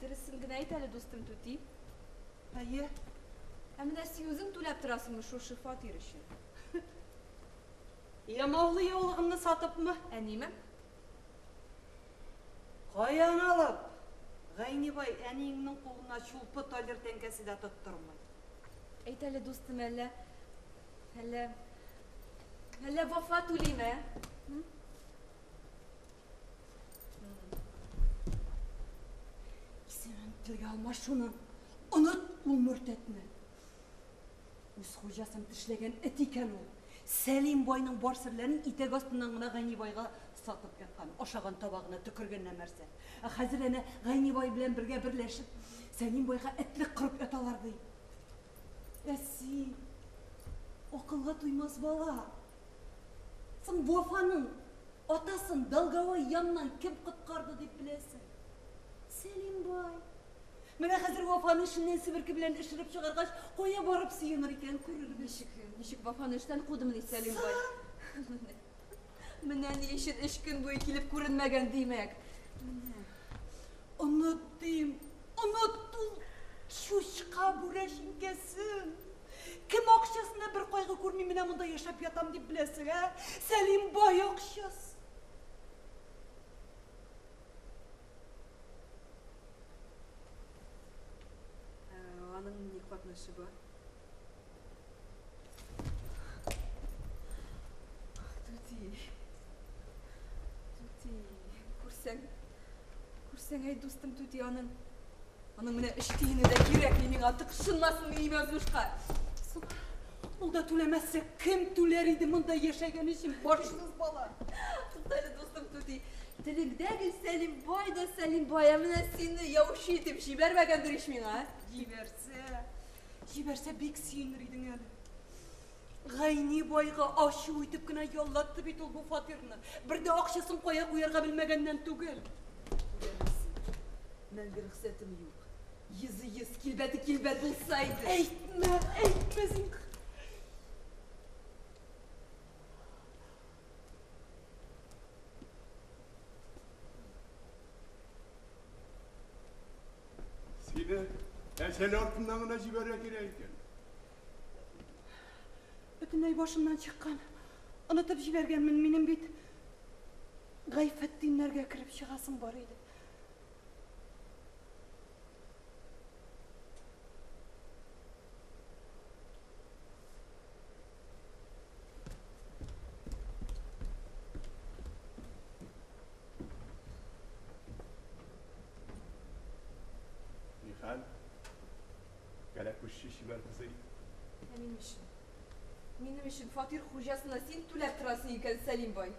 Дөресен генә әйт әле, дустым түти. Әйе. Ә менә син үзең түләп торасыңмы шушы фатир өчен? Ямаулы яулыгымны сатыпмы? Әниме? Каян алып? Гайни бай әниеңнең кулына чулпы талир тәңкәсе дә тоттырмый. Әйт әле, дустым, әллә әллә әллә Вафа түлиме? Исемен телгә алма шуның. Оныт ул мөртәтне. Үз хуҗасын тешләгән эт икән ул. Сәлим байның бар серләрен итәк астыннан гына Гайни байга сатып яткан, ашаган табагына төкергән нәмәрсә. Ә хәзер әнә Гайни бай белән бергә берләшеп, Сәлим байга этлек корып яталар ди. Ә син, акылга туймас бала, соң Вафаның атасын долговой яннан кем коткарды дип беләсең? Сәлим бай. Менә хәзер Вафаны эшеннән себерке белән эшереп чыгаргач, кая барып сыеныр икән, күрербез. Ничек, ничек Вафаны эштән кудымыни Сәлим бай? Менә ни өчен өч көн буе килеп күренмәгән, димәк. Менә. Оныт дим, оныт ул чучка бүрәшинкәсен. Кем акчасына бер кайгы күрми менә монда яшәп ятам дип беләсең, ә? Сәлим бай акчасы. Аның ни катнашы бар? Түти. Түти. Күрсәң, әй, дустым түти, аның аның менә өч тиене дә кирәкми миңа, тыкшынмасын минем язмышка. Соң, ул да түләмәсә, кем түләр инде монда яшәгән өчен, башсыз бала. Туктале, дустым түти. Телеңдә гел Сәлим бай да Сәлим бай, ә менә сине яучы итеп җибәрмәгәндер ич миңа, ә? Җибәрсә, җибәрсә бик сөенер идең әле. Гайни байга ачу итеп кенә яллатты бит ул бу фатирны. Бер дә акчасын кая куярга белмәгәннән түгел. Түләмәсен. Мәңге рөхсәтем юк. Йөзе йөз, килбәте килбәт булса иде. Әйтмә, әйтмә зинһар. Сине әҗәл артыннан гына җибәрергә кирәк икән. Бөтенләй башымнан чыккан. Онытып җибәргәнмен минем бит. Гайфетдиннәргә кереп чыгасым бар иде. Нихәл? Кәләпүшче чибәр кызый. Ә минем өчен? Минем өчен фатир хуҗасына син түләп торасың икән, Сәлим бай.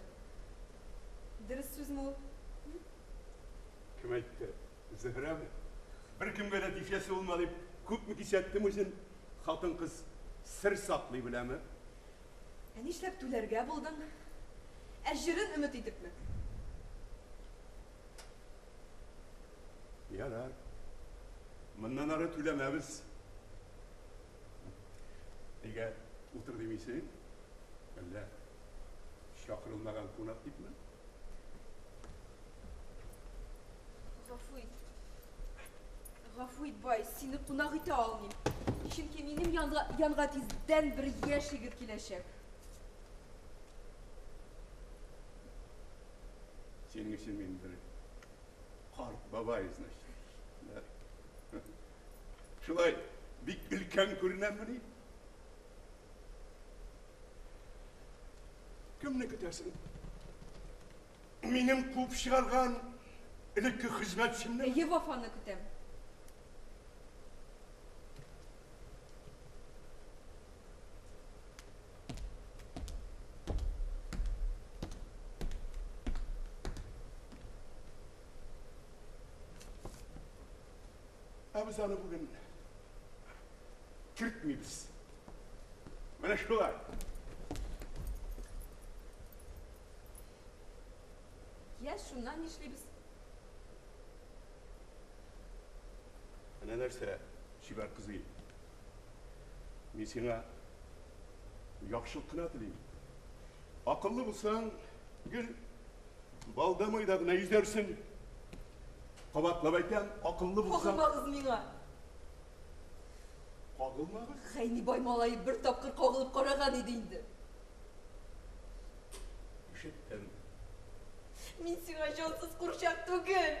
Дөрес сүзме ул? Кем әйтте? Зөһрәме? Беркемгә дә тишәсе булма дип күпме кисәттем үзен. Хатын-кыз сер саклый беләме? Ә нишләп түләргә булдың? Әҗерен өмет итепме? Ярар. Моннан ары түләмәбез. Нигә утыр димисең? Әллә чакырылмаган кунак дипме? Гафу ит. Гафу ит, бай, сине кунак итә алмыйм. Чөнки минем янга, янга тиздән бер яшь егет киләчәк. Синең өчен мин бер карт бабай, значит. Да. Шулай бик өлкән күренәммени? Кемне көтәсең? Минем куып чыгарган элекке хезмәтчемне? Әйе, Вафаны көтәм. Ә без аны бүген кертмибез. Менә шулай. Я, шуннан нишлибез? Менә нәрсә, чибәр кызый. Мин сиңа яхшылык кына телим. Акыллы булсаң, гел балда майда гына йөзәрсең. Кабатлап әйтәм, акыллы булсаң. Кагылмагыз миңа. Кагылмагыз? Хәйни бай малае бер тапкыр кагылып караган иде инде. Ишеттем. Мин сиңа җансыз курчак түгел.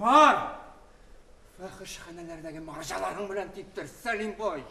Бар! Фәхешханәләрдәге марҗаларың белән типтер, Сәлим бай!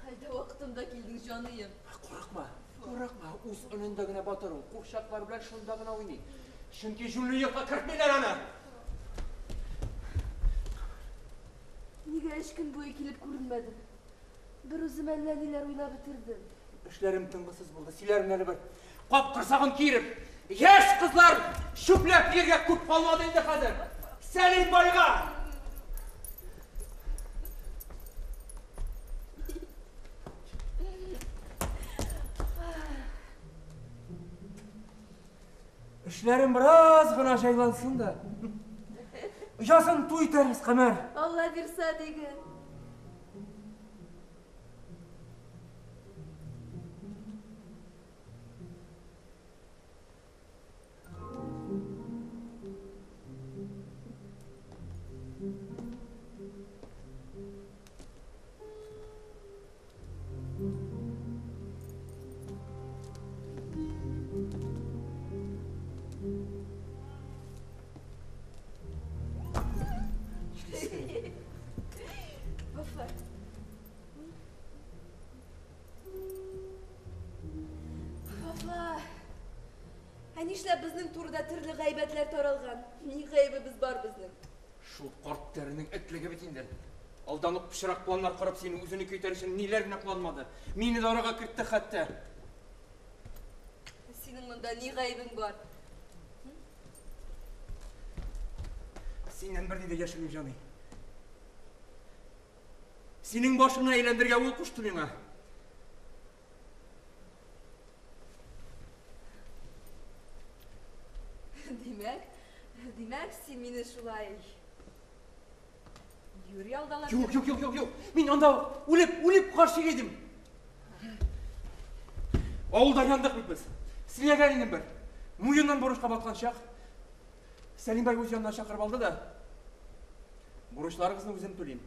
Әйдә, вакытында килдең, җаныем. Курыкма, курыкма, үз өнендә генә батыр ул. Курчаклар белән шунда гына уйный. Чөнки җүнле йортка кертмиләр аны. Нигә өч көн буе килеп күренмәдең? Бер үзем әллә ниләр уйлап бетердем. Эшләрем тынгысыз булды. Сөйләрмен әле бер. Кап корсагын киереп, яшь кызлар чүпләп йөргә күп калмады инде хәзер. Сәлим байга! Эшләрем бераз гына җайлансын да. Язын туй итәрбез, Камәр. Алла бирсә диген. Вафа. Вафа. Ә нишләп безнең турыда төрле гайбәтләр таралган? Ни гаебебез бар безнең? Шул карт тәренең этлеге бит инде. Алдан ук пычрак планнар корып сине үзенеке итәр өчен ниләр генә кыланмады. Мине дә арага кертте хәтта. Синең монда ни гаебең бар? Синнән берни дә яшермим, җаный. Синең башыңны әйләндергә ул кушты миңа. Димәк, димәк, син мине шулай юри алдалап Юк, юк, юк, юк, юк. Мин анда үлеп, үлеп гашыйк идем. Авылда яндык бит без. Сөйләгән идем бер. Муеннан бурычка баткан чак. Сәлим бай үз янына чакырып алды да. Бурычларыгызны үзем түлим.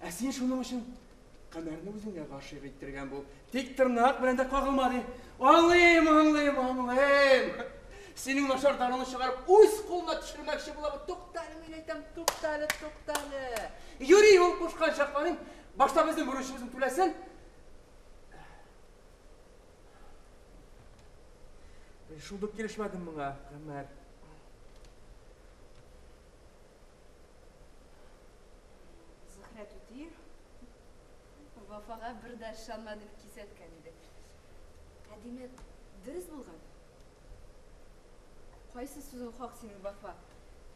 Ә син шуның өчен Камәрне үзеңә гашыйк иттергән бул. Тик тырнак белән дә кагылма ди. Аңлыйм, аңлыйм, аңлыйм. Синең начар даруны чыгарып үз кулына төшермәкче була бу. Тукта әле, мин әйтәм, тукта әле, тукта әле. Юри ул кушкан чакларын башта безнең бурычыбызны түләсен. Мин шундук килешмәдем моңа, Камәр. Зөһрә түти Вафага бер дә ышанма дип кисәткән иде. Ә димәк, дөрес булган? Кайсы сүзең хак синең, Вафа?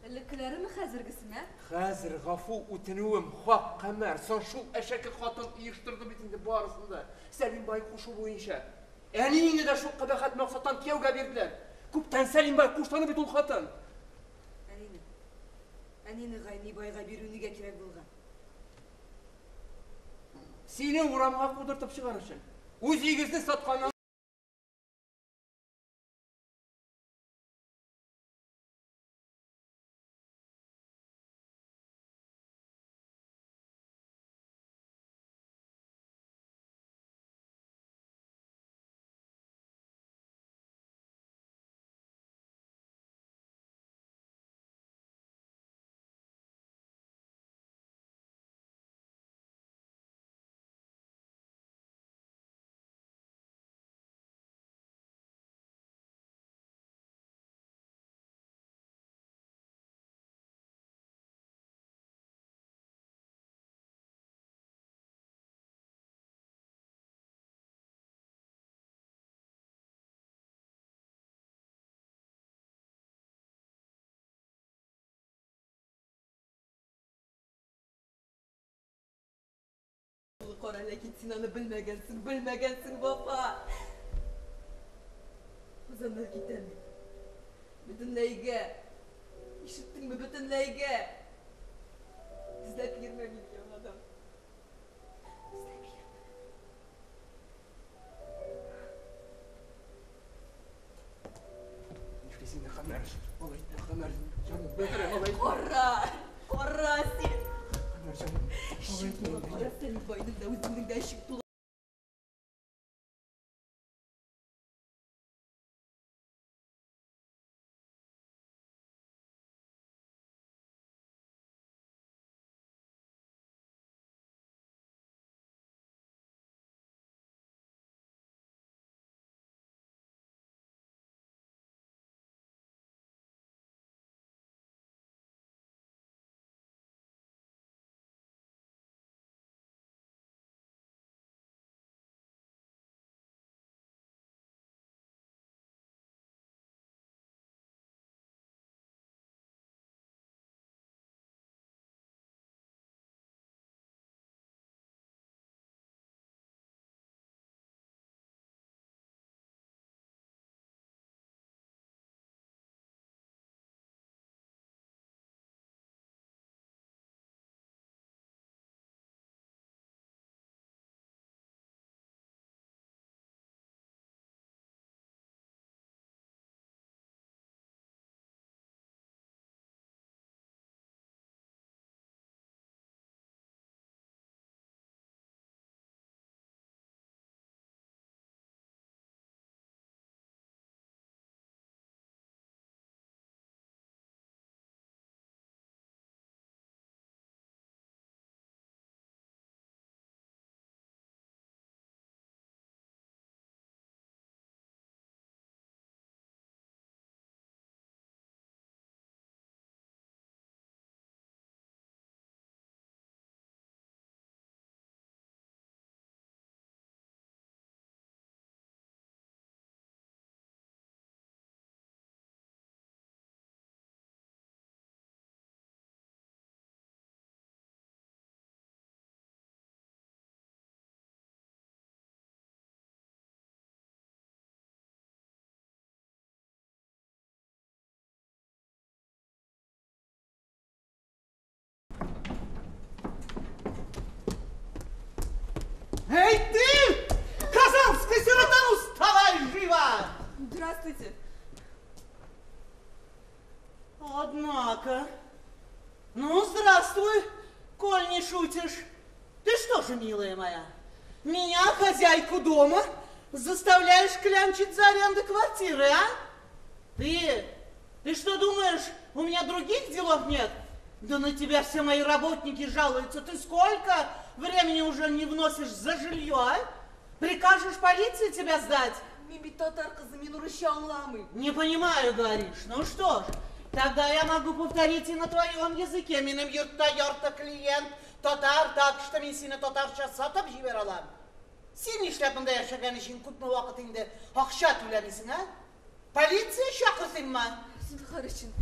Элеккеләреме, хәзергесеме, ә? Хәзер гафу үтенүем хак, Камәр. Соң шул әшәке хатын оештырды бит инде барысын да. Сәлим бай кушу буенча. Әниеңне дә шул кабахәт максаттан кияүгә бирделәр. Күптән Сәлим бай куштаны бит ул хатын. Әнине. Әнине Гайни байга бирү нигә кирәк булган? Сине урамга кудыртып чыгар өчен. Үз өегезне сатканнан кара, ләкин син аны белмәгәнсең, белмәгәнсең, Вафа. Казаннан китәм мин. Бөтенләйгә. Ишеттеңме, бөтенләйгә. Эзләп йөрмә мине яңадан. Эзләп йөрмә. Нишлисең, Камәр? Алай итмә, Камәр. Җаным, бәгырем, алай итмә. Кара! Кара син! Камәр, җаным, алай Эчең итмә. тула, кара Сәлим байның да, үзеңнең дә эчең тула. Эй, ты! Казанская сирота, ну вставай живо! Здравствуйте. Однако. Ну, здравствуй, коль не шутишь. Ты что же, милая моя, меня, хозяйку дома, заставляешь клянчить за аренду квартиры, а? Ты что думаешь, у меня других делов нет? Да на тебя все мои работники жалуются. Ты сколько времени уже не вносишь за жилье, а? Прикажешь полиции тебя сдать? Мин бит татар кызы, мин урысча аңламыйм. Не понимаю, говоришь. Ну что ж, тогда я могу повторить и на твоем языке. Минем йортта ярты клиент татар, так что мин сине татарча сатып җибәрә алам. Син нишләп монда яшәгән өчен күпме вакыт инде акча түләмисең, а? Полиция чакыртыйммы? Зинһар өчен,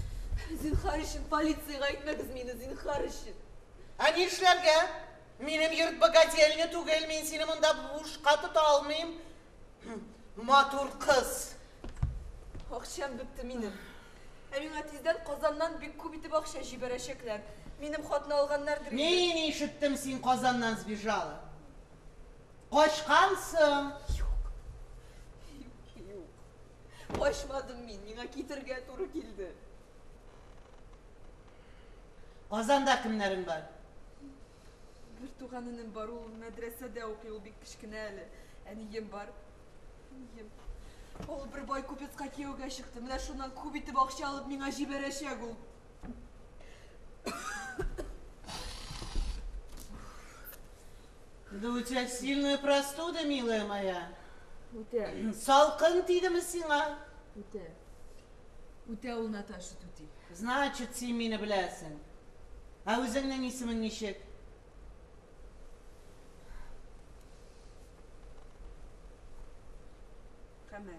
зинһар өчен полициягә әйтмәгез мине, зинһар өчен. Ә нишләргә? Минем йорт богадельня түгел, мин сине монда бушка тота алмыйм. Матур кыз. Акчам бетте минем. Ә миңа тиздән Казаннан бик күп итеп акча җибәрәчәкләр. Минем хатны алганнардыр инде. Мин ишеттем, син Казаннан сбежала. Качкансың. Юк. Юк, юк. Качмадым мин, миңа китергә туры килде. Казанда кемнәрең бар? Бер туган энем бар, ул мәдрәсәдә укый, ул бик кечкенә әле. Әнием бар. Әнием. Ул бер бай купецка кияүгә чыкты. Менә шуннан күп итеп акча алып миңа җибәрәчәк ул. Да у тебя сильная простуда, милая моя. Үтә. Салкын тидеме сиңа? Үтә. Үтә ул, Наташа түти. Значит, син мине беләсең. Ә үзеңнең исемең ничек? Камәр.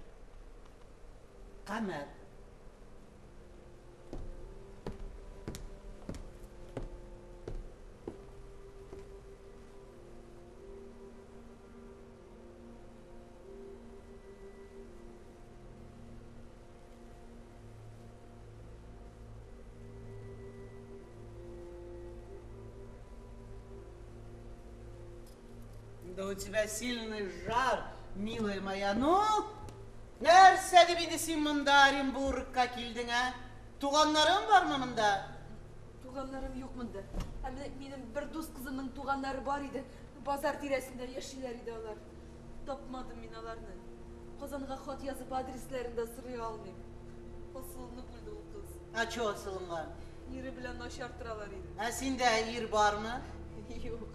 Камәр. Да у тебя сильный жар, милая моя. Ну, нәрсә дип инде син монда Оренбургка килдең, ә? Туганнарың бармы монда? Туганнарым юк монда. Ә менә минем бер дус кызымның туганнары бар иде. Базар тирәсендә яшиләр иде алар. Тапмадым мин аларны. Казанга хат язып адресларын да сорый алмыйм. Асылынып үлде ул кыз. Ә чё асылынган? Ире белән начар торалар иде. Ә синдә ир бармы? Юк.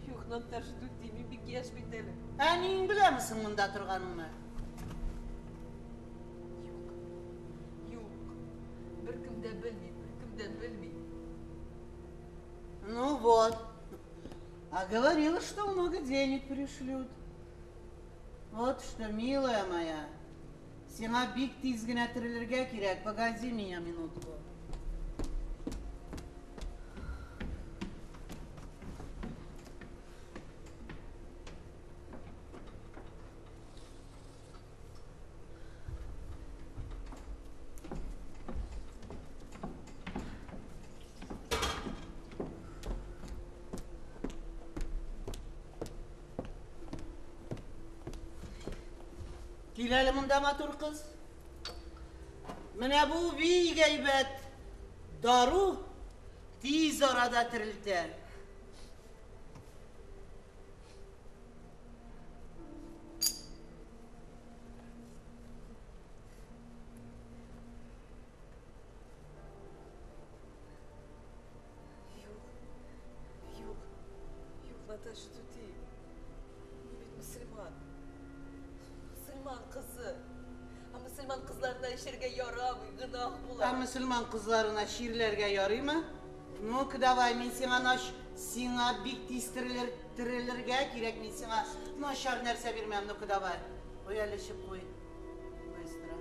Юк, Наташа түти, мин бик яшь бит әле. Әниең беләме соң монда торганыңны? Юк. Юк. Беркем дә белми, беркем дә белми. Ну вот. А говорила, что много денег пришлют. Вот что, милая моя, сиңа бик тиз генә терелергә кирәк. Погоди меня минутку. Кил әле монда, матур кыз. Менә бу бик әйбәт дару тиз арада терелтә. Юк. Юк. Юк, Наташа түти. Мин бит мөселман. Мөселман кызы. Ә мөселман кызларына эчәргә ярамый, гөнаһ була. Ә мөселман кызларына чирләргә ярыймы? Ну-ка давай, мин сиңа нач, сиңа бик тиз терелер, терелергә кирәк, мин сиңа начар нәрсә бирмәм. Ну-ка давай. Куй әле, эчеп куй. Быстро.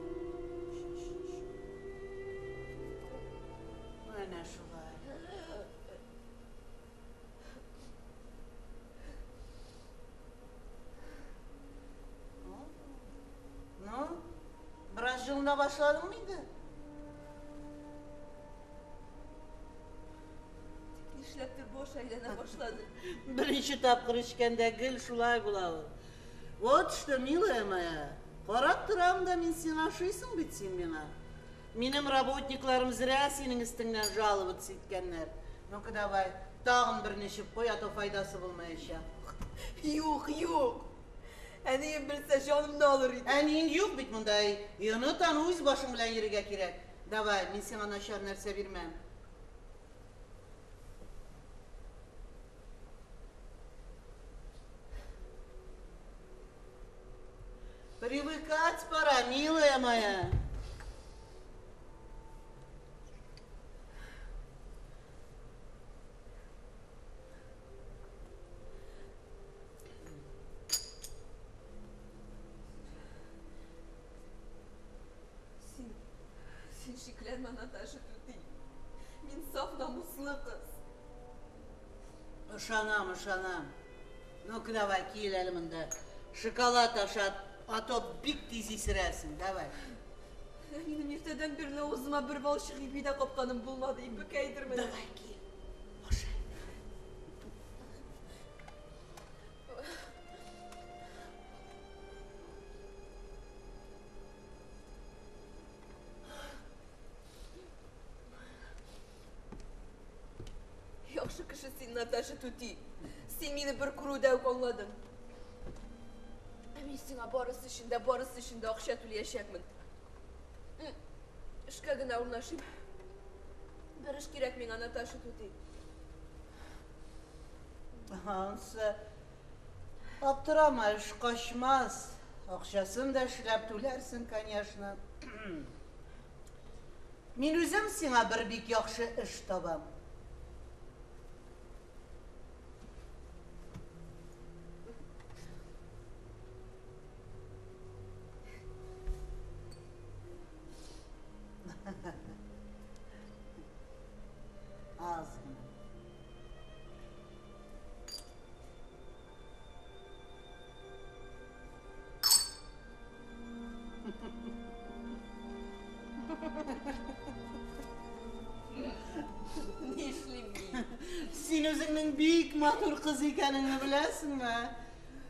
Менә шулай. Ну, бераз җылына башладыңмы инде? Тик нишләптер баш әйләнә башлады. Беренче тапкыр эчкәндә гел шулай була ул. Вот что, милая моя, карап торам да мин сиңа ошыйсың бит син миңа. Минем работникларым зря синең өстеңнән жаловаться иткәннәр. Ну-ка давай, тагын берне эчеп куй, а то файдасы булмаячак. Юк, юк. Әнием белсә, җанымны алыр иде. Әниең юк бит монда. Оныт аны, үз башың белән йөрергә кирәк. Давай, мин сиңа начар нәрсә бирмәм. Привыкать пора, милая моя. Син, син шикләнмә, Наташа түти. Мин саф намуслы кыз. Ышанам, ышанам. Ну-ка давай, кил әле монда. Шоколад ашат, а то бик тиз исерәсең. Давай. Минем иртәдән бирле авызыма бер валчык ипи дә капканым булмады. Ипекәйдер менә. Давай, кил. Аша. Яхшы кеше син, Наташа түти. Син мине бер күрүдә үк аңладың. Ә мин сиңа барысы өчен дә, барысы өчен дә акча түләячәкмен. Эшкә генә урнашыйм. Бер эш кирәк миңа, Наташа түти. Ансы аптырама, эш качмас. Акчасын да эшләп түләрсең, конечно. Мин үзем сиңа бер бик яхшы эш табам. Аз гына. Нишлим мин? Син үзеңнең бик матур кыз икәнеңне беләсеңме?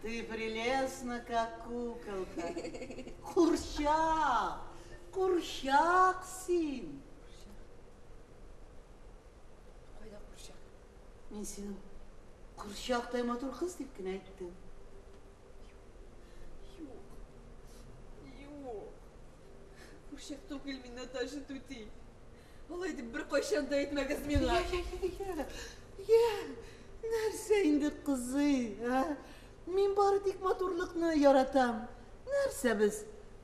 Ты прелестна, как куколка. Курчак, курчак син. Кайда курчак? Мин сине курчактай матур кыз дип кенә әйттем. Юк. Юк. Курчак түгел мин, Наташа түти. Алай дип беркайчан да әйтмәгез миңа. Я, я, нәрсә инде, кызый, а? Мин бары тик матурлыкны яратам. Нәрсә без,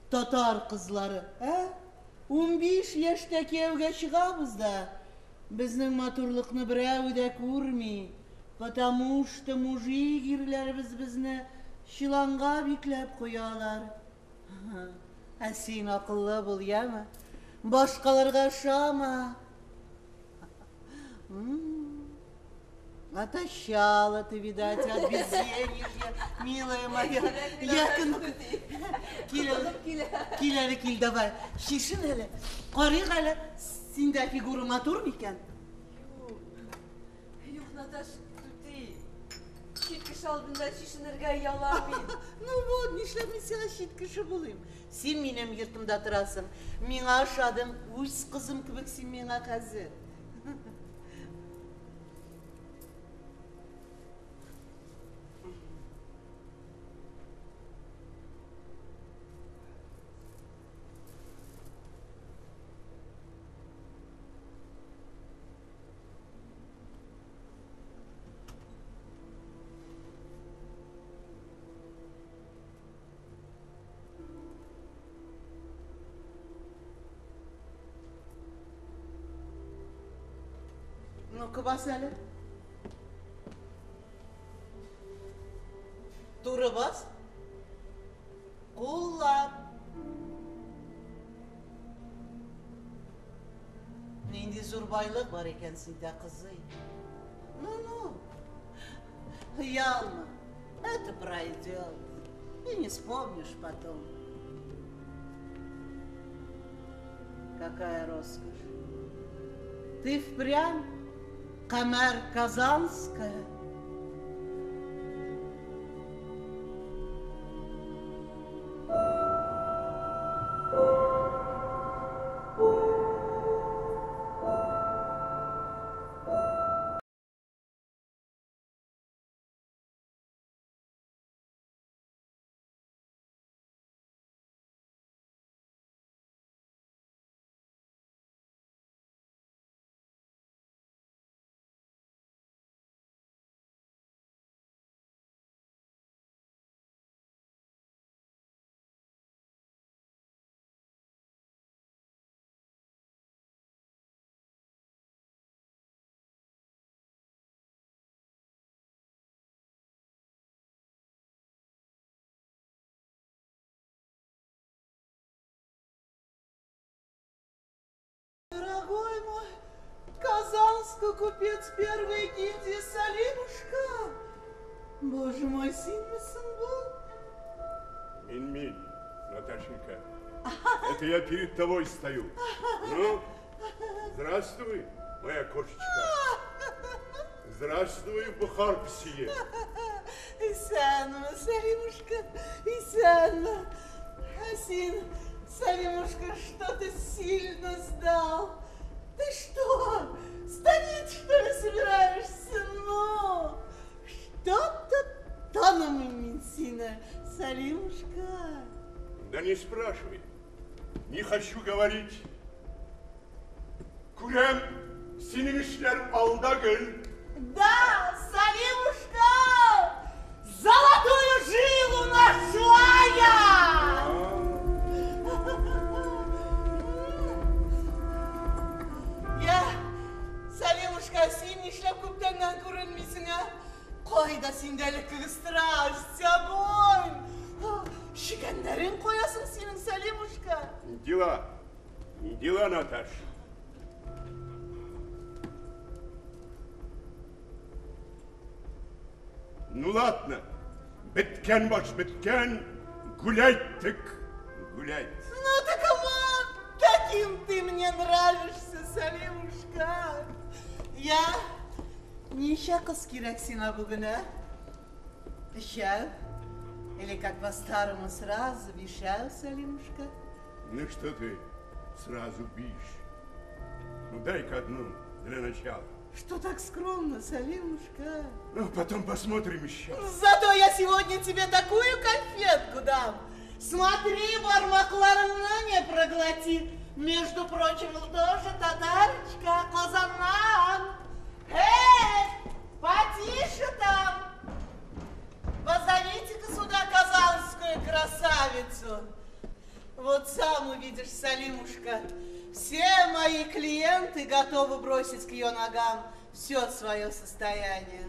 татар кызлары, ә? 15 яшьтә кияүгә чыгабыз да, безнең матурлыкны берәү дә күрми. Потому что мужик ирләребез безне чоланга бикләп куялар. Ә син акыллы бул, яме? Башкаларга ошама. Отощала ты, видать, от безденежья, милая моя. Я-ка, ну-ка, кил әле, кил әле, кил, давай. Чишен әле, карыйк әле, синдә фигура матур микән? Юк, Наташа түти. Чит кеше алдында чишенергә оялам мин. Ну вот, нишләп мин сиңа чит кеше булыйм? Син минем йортымда торасың. Миңа ошадың, үз кызым кебек син миңа хәзер. Ну-ка, бас әле. Туры бас. Куллар. Нинди зур байлык бар икән синдә, кызый. Ну-ну, оялма, это пройдет. И не вспомнишь потом. Какая роскошь. Ты впрямь Камәр Казанская. Дорогой мой, казанский купец первой гильдии Салимушка. Боже мой, синмесең бу? Мин-мин, Наташенька. Это я перед тобой стою. Ну, здравствуй, моя кошечка. Здравствуй, бухар псие. Исәнме, Салимушка, исәнме. Ә син, Салимушка, что ты сильно сдал? Ты что, станить, что ли, собираешься? Ну, что-то танымыйм сине, Салимушка. Да не спрашивай. Не хочу говорить. Күрәм, синең эшләр алда гел. Да, Салимушка, золотую жилу нашла я! Я, Салимушка, син нишләп күптәннән күренмисең, ә? Кайда синдә элеккеге страсть, огонь? Чегәннәрең кая соң синең, Салимушка? Дела, дела, Наташ. Ну ладно, беткән баш беткән, гулять так гулять. Ну так вот, таким ты мне нравишься, Салимушка. Я ничә кыз кирәк сиңа бүген, ә? Өчәү, Или как по-старому сразу бишау, Салимушка? Ну что ты сразу бишь? Ну дай-ка одну для начала. Что так скромно, Салимушка? Ну, потом посмотрим еще. Зато я сегодня тебе такую конфетку дам. Смотри, бармакларына не проглоти. Между прочим, тоже татарочка, Казаннан. Эй, потише там. Позовите-ка сюда казанскую красавицу. Вот сам увидишь, Салимушка, все мои клиенты готовы бросить к ее ногам все свое состояние.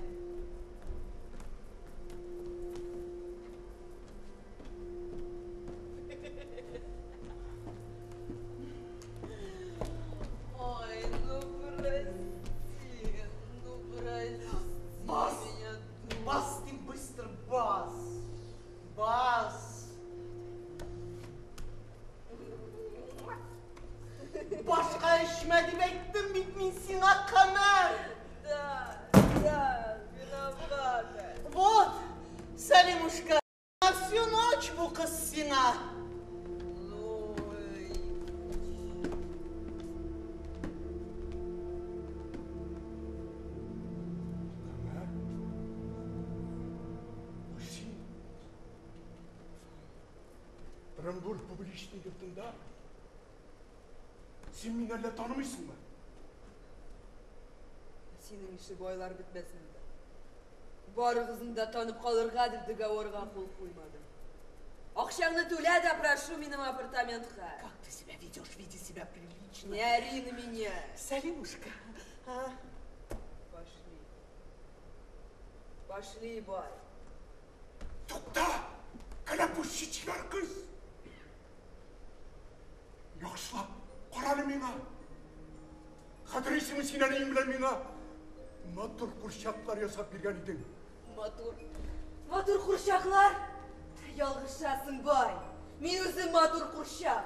Ой, ну прости Бас, меня, бас ты быстро, бас, бас. Башка эчмә дип әйттем бит мин сиңа, Камәр. Да, да, виновата. Вот, Салимушка, на всю ночь бу кыз сиңа. Ну, Камәр? Бу син? Ырынбур публичный йортында? Син мине әллә танымыйсыңмы? Синең ише байлар бетмәсен дә. Барыгызны да танып калырга дип договорга кул куймадым. Акчаңны түлә дә прошу минем апартаментка. Как ты себя ведешь? Веди себя прилично. Не ори на меня. Салимушка, а? Пошли. Пошли, бай. Тукта! Кәләпүшче чибәр кыз! Яхшылап кара әле миңа. Хәтерлисеңме син әниең белән миңа матур курчаклар ясап биргән идең? Матур. Матур курчаклар? Ялгышасың, бай. Мин үзем матур курчак.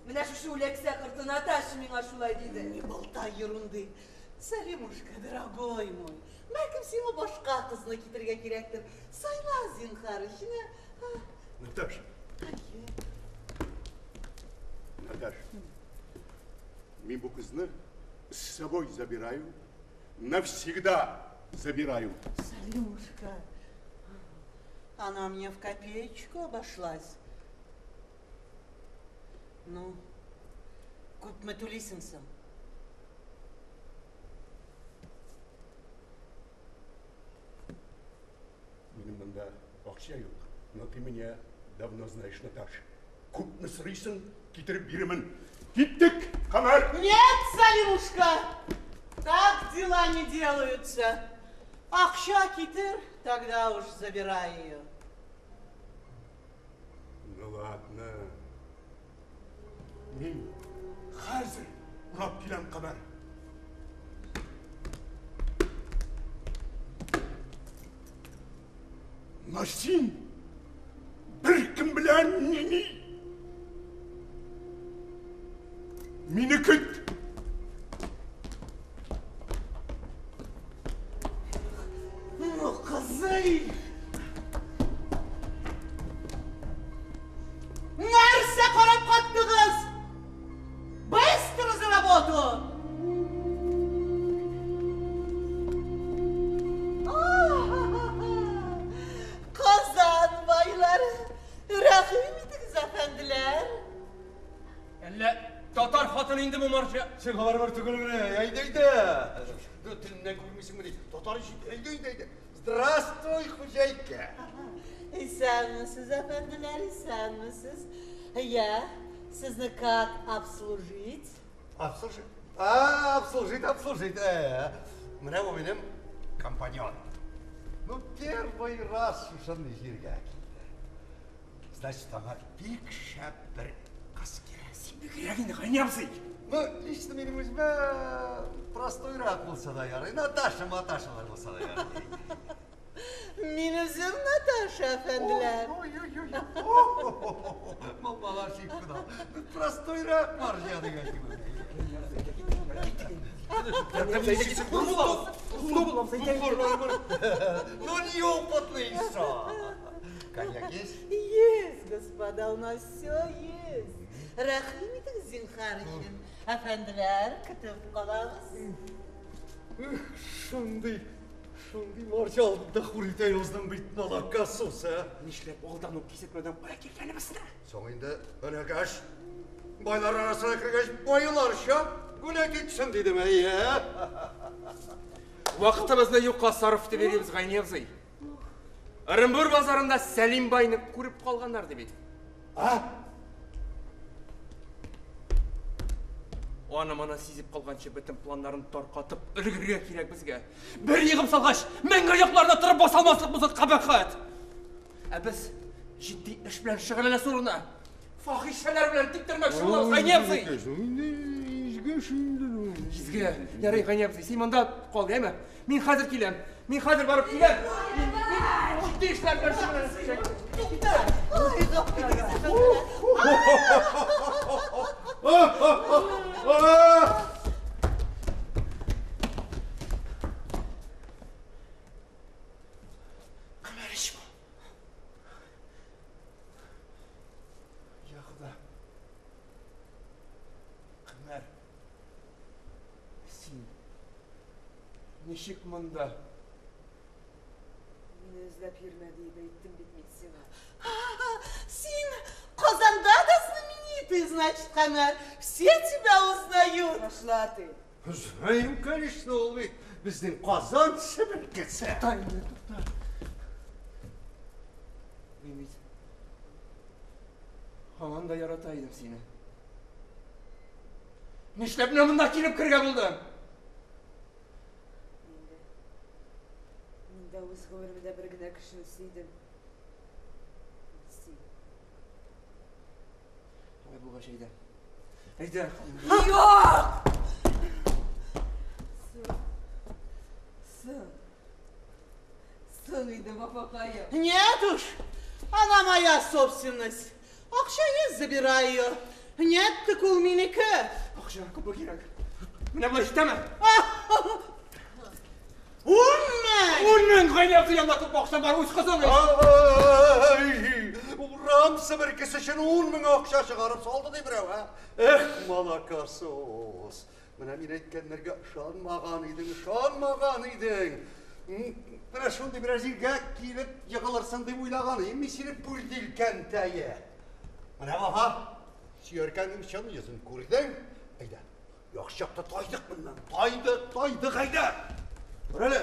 Менә шушы үләксә корты Наташа миңа шулай диде. Не болтай ерунды. Салимушка, дорогой мой, бәлкем сиңа башка кызны китерергә кирәктер. Сайла, зинһар, эченә. Наташа. Наташа, мин бу кызны с собой забираю, навсегда забираю. Салимушка, она мне в копеечку обошлась. Ну, күпме түлисең соң? Минем монда акча юк, но ты меня давно знаешь, Наташа. Күпме сорыйсың, китереп бирермен. Киттек, Камәр! Нет, Салимушка, так дела не делаются. Акча китер, тогда уж забирай ее. Ну ладно. Мин хәзер урап киләм, Камәр. Но син беркем белән ни мине көт. Ну, кызый! Нәрсә карап каттыгыз? Быстро за работу! Казан байлары, рәхим итегез, әфәнделәр. Әллә татар хатыны инде бу марҗа? Син барыбер түгел генә. Әйдә, әйдә. Теленнән күрмисеңме ди. Татар ич. Әйдә, әйдә, әйдә. Здравствуй, хуҗайка. Исәнмесез, әфәнделәр, исәнмесез. Я, сезне как обслужить? Обслужить. А, обслужить, обслужить. Менә бу минем компаньон. Ну, первый раз шушындый җиргә килде. Значит, аңа бик шәп бер кыз кирәк. Син бигрәк инде, Гайни абзый. Ну, лично минем үземә простойрак булса да ярый. Наташа, Маташалар булса да ярый. Мин үзем Наташа, әфәнделәр. Ой, ой, ой, ой. Малашик куда. Простойрак марҗа дигән кебек. Ну, неопытный еще. Коньяк есть? Есть, господа, у нас все есть. Рәхим итегез, зинһар өчен. Әфәнделәр, көтеп калабыз. Шундый, шундый марҗа алдында хур итә яздым бит, молокосос, ә? Нишләп алдан ук кисәтмәдән кая килгәнебезне? Соң инде өнәгәш, байлар арасына кергәч, байларча бүләк итсен дидем, әйе. Вакытыбызны юкка сарыф итеп йөрибез, Гайни абзый. Ырынбур базарында Сәлим байны күреп калганнар ди бит. А? Аны моны сизеп калганчы бөтен планнарын таркатып өлгерергә кирәк безгә. Бер егып салгач, мәңге аякларына торып баса алмаслык булсын кабахәт. Ә без җитди эш белән шөгыльләнәсе урынына фахишәләр белән тик тормакчы булабыз, Гайни абзый. Изге инде. Изге. Ярый, Гайни абзый, син монда кал, яме? Мин хәзер киләм. Мин хәзер барып киләм. Мин җитди эшләр белән шөгыльләнәсе. Тукта! Ай, гафу итегез, әфәнделәр. Камәр ич бу. Я Хода. Камәр. Син ничек монда? Мине эзләп йөрмә диеп әйттем бит мин сиңа. Син Казанда да знаменитый, значит, Камәр. Все тебя узнают. Пошла ты. Знаем, конечно, ул бит безнең Казан себеркесе. Тукта инде, тукта. Мин бит һаман да ярата идем сине. Нишләп менә монда килеп кергән булдың? Мин дә үз гомеремдә бер генә кешене сөйдем. Син. Алай булгач, әйдә. Әйдә. Юк! Соң. Соң. Соң инде, бабакаем. Нет уж, она моя собственность. Акча есть, забирай ее. Нет, так ул минеке. Акча күпме кирәк? Менә болай җитәме? 10 000! 10 000, Гайни абзый янында күп акчам бар, үз кызың. Ай, урам себеркесе өчен 10 000 акча чыгарып салды ди берәү, ә? Эх, молокосос. Менә мин әйткәннәргә ышанмаган идең, ышанмаган идең. Менә шундый берәр җиргә килеп егылырсың дип уйлаган идем мин сине пүрдилкәнтәе. Менә баба, сөяркәнең чын йөзен күрдең. Әйдә, яхшы чакта тайдык моннан. Тайдык, тайдык, әйдә. Бер әле.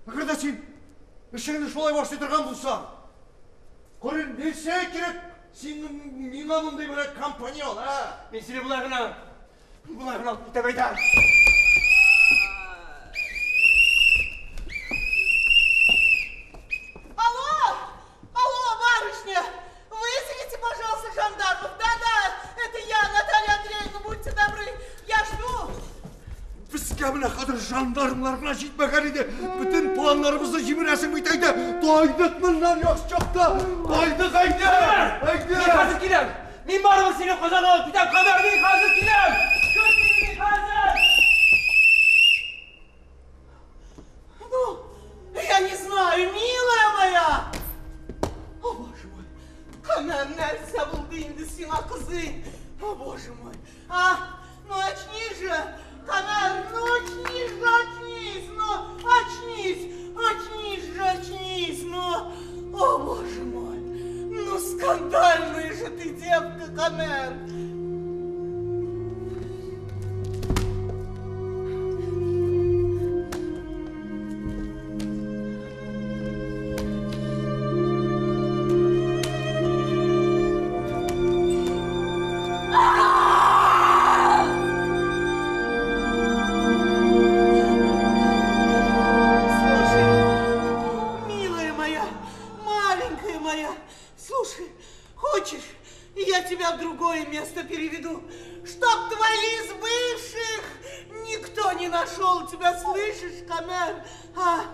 Әгәр дә син эшеңне шулай башлый торган булсаң, күрен, нәрсә кирәк син миңа мондый менә компаньон, ә? Мин сине болай гына, болай гына алып китәм, әйдә. Алло! Алло, барышня! Вызовите, пожалуйста, жандармов. Да-да, это я, Наталья Андреевна, будьте добры. Я жду. Безгә менә хәзер жандармлар гына җитмәгән иде. Бөтен планнарыбызны җимерәсең бит әйдә. Тайдык моннан яхшы чакта. Тайдык әйдә. Әйдә. Мин хәзер киләм. Мин барыбер сине Казанга алып китәм, Камәр, мин хәзер киләм. Көт мине, мин хәзер. Ну, я не знаю, милая моя. О, боже мой. Камәр нәрсә булды инде сиңа, кызым? О, боже мой. А, ну очнись же. Камәр, ну очнись же, очнись, ну, очнись, очнись же, очнись, ну. О, боже мой. Ну, скандальная же ты девка, Камәр. Слушай, милая моя, маленькая моя, слушай, хочешь, я тебя в другое место переведу, чтоб твоих бывших никто не нашел тебя, слышишь, Камәр? А?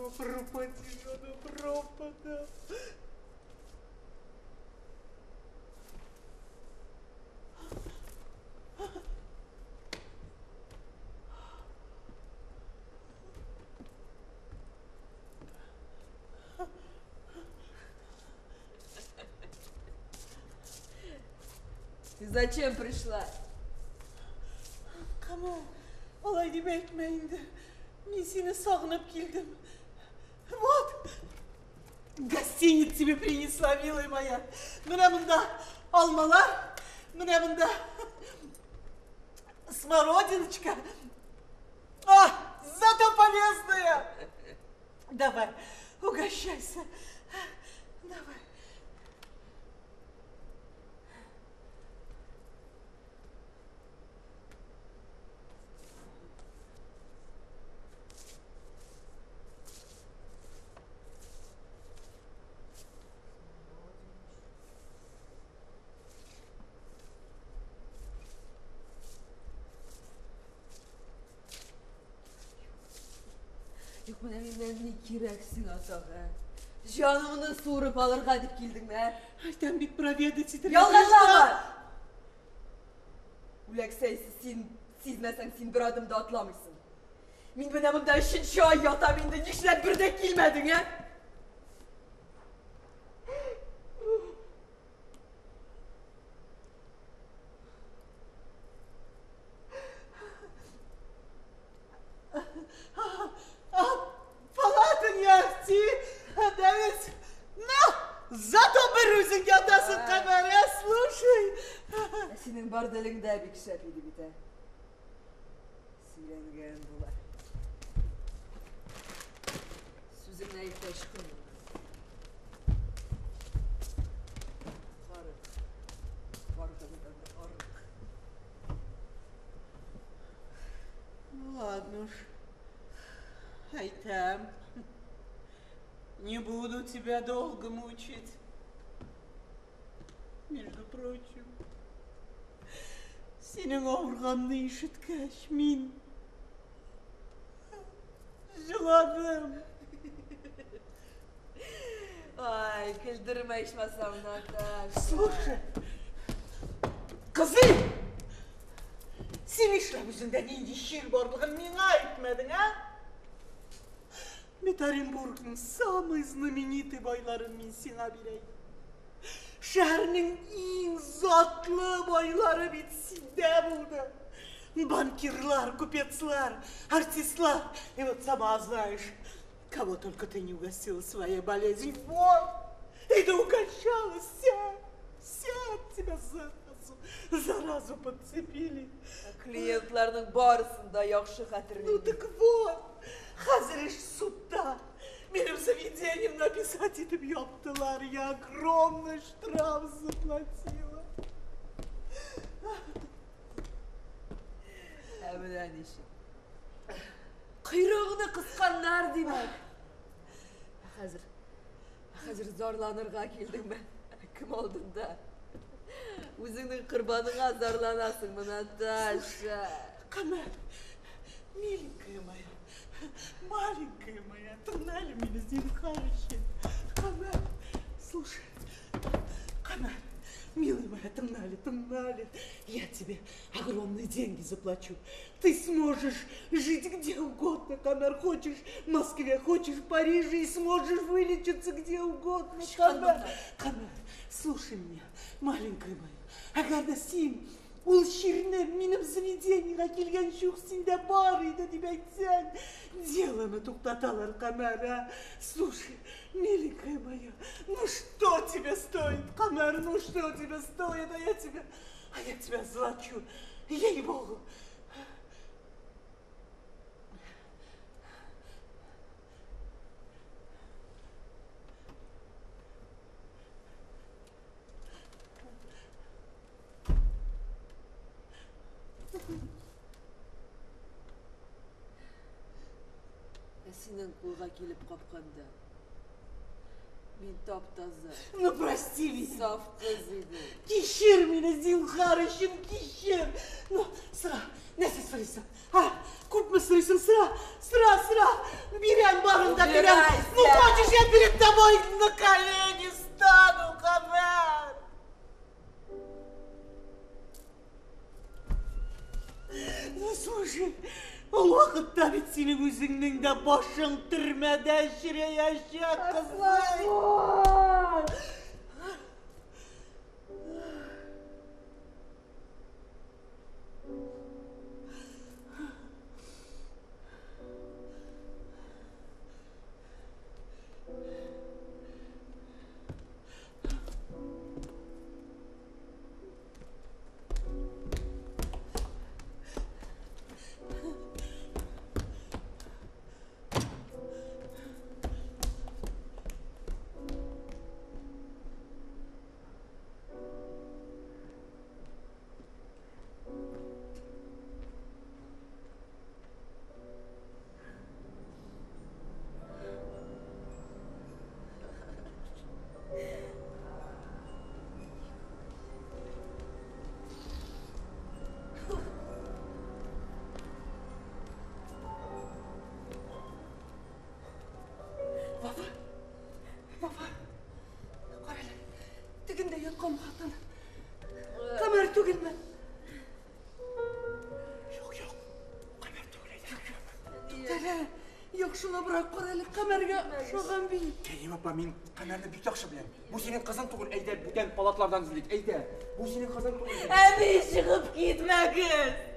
Ну, пропади, ну, пропадом. Ты зачем пришла? Камал, алай дип әйтмә инде. Мин сине сагынып килдем. Вот, гостиниц тебе принесла, милая моя. Менә монда алмалар, менә монда смородиночка. А, зато полезная. Давай, угощайся. Давай. Юк, менә миннән ни кирәк сиңа тагы? Җанымны суырып алырга дип килдеңме, ә? Әйтәм бит проведать итәргә. Ялганлама! Үләксә син сизмәсәң, син бер адым да атламыйсың. Мин менә монда өченче ай ятам инде, нишләп бер дә килмәдең, ә? А палата не ахти, да ведь, ну, зато бер үзең ятасың, Камәр, ә, слушай. Ә синең бар телең дә бик шәп иде бит, ә. Сөйләнгән була. Сүзеңне әйткәч кылма. Арык. Арыгыннан арык. Ну ладно уж, әйтәм. Не буду тебя долго мучить. Между прочим, синең авырганны ишеткәч, мин җыладым. Ай, көлдермә ичмасам, Наташа. Слушай, кызым, син нишләп үзеңдә нинди чир барлыгын миңа әйтмәдең, а? Бит Оренбургның самый знаменитый байларын мин сиңа бирәм. Шәһәрнең иң затлы байлары бит синдә булды. Банкирлар, купецлар, артистлар. И вот сама знаешь, кого только ты не угостила своей болезнью. Вот, и ты угощала вся, вся от тебя заразу, заразу подцепили. Клиентларның барысын да яхшы хәтерлим. Ну так вот, хәзер эш судта. Минем заведением написать итеп яптылар. Я огромный штраф заплатила. Ә менә ничек. Койрыгыңны кысканнар димәк. Ә хәзер, ә хәзер зарланырга килдеңме? Кем алдында? Үзеңнең корбаныңа зарланасыңмы, Наташа? Камәр, миленькая моя, маленькая моя, тыңла мине зинһар өчен. Камәр, слушай, Камәр, милая моя, тыңла, тыңла, я тебе огромные деньги заплачу. Ты сможешь жить где угодно, Камәр, хочешь в Москве, хочешь в Париже, и сможешь вылечиться где угодно, Камәр. Камәр, слушай меня, маленькая моя, әгәр дә син ул чирне минем заведениегә килгәнче үк синдә бар иде дип әйтсәң, делоны туктаталар, Камәр, а? Слушай, миленькая моя, ну что тебе стоит, Камәр, ну что тебе стоит, а я тебя золочу, ей-богу. Ә синең кулга килеп капканда, мин тап-таза. Ну, прости меня. Саф кыз идем. Кичер мине, зинһар өчен, кичер. Ну, сора, нәрсә сорыйсың? А, күпме сорыйсың? сорыйсың, сора, сора, сора. Бирәм барын да бирәм. Ну, хочешь, я перед тобой на колени стану, Камәр. Ну, слушай, ул вакытта бит синең үзеңнең дә башың төрмәдә черәячәк, кызым. Вафа, Вафа, карале, тегендә яткан хатын. Камәр түгелме? Юк, юк, Камәр түгел әйдә. Туктале, яхшылабрак карале, Камәргә охшаган бит. Кәрим апа, мин Камәрне бик яхшы беләм. Бу синең кызың түгел, әйдә, бүтән палатлардан эзлик, әйдә. Бу синең кызың түгел. Әби, чыгып китмәгез!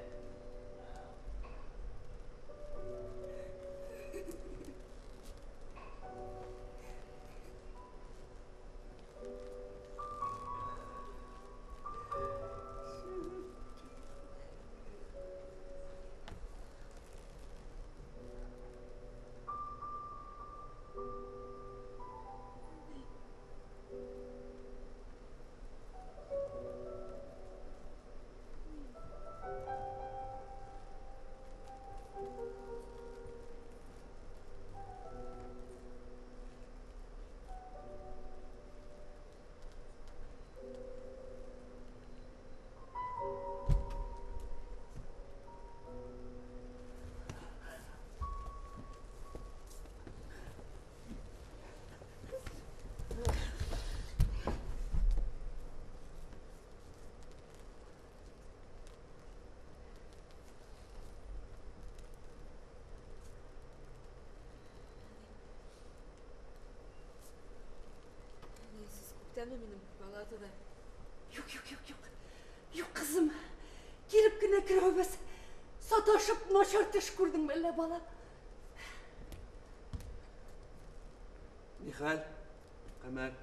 Сез күптәнме минем палатада? Юк, юк, юк, юк. Юк, кызым. Килеп кенә керәбез. Саташып начар төш күрдеңме әллә, бала? Нихәл, Камәр.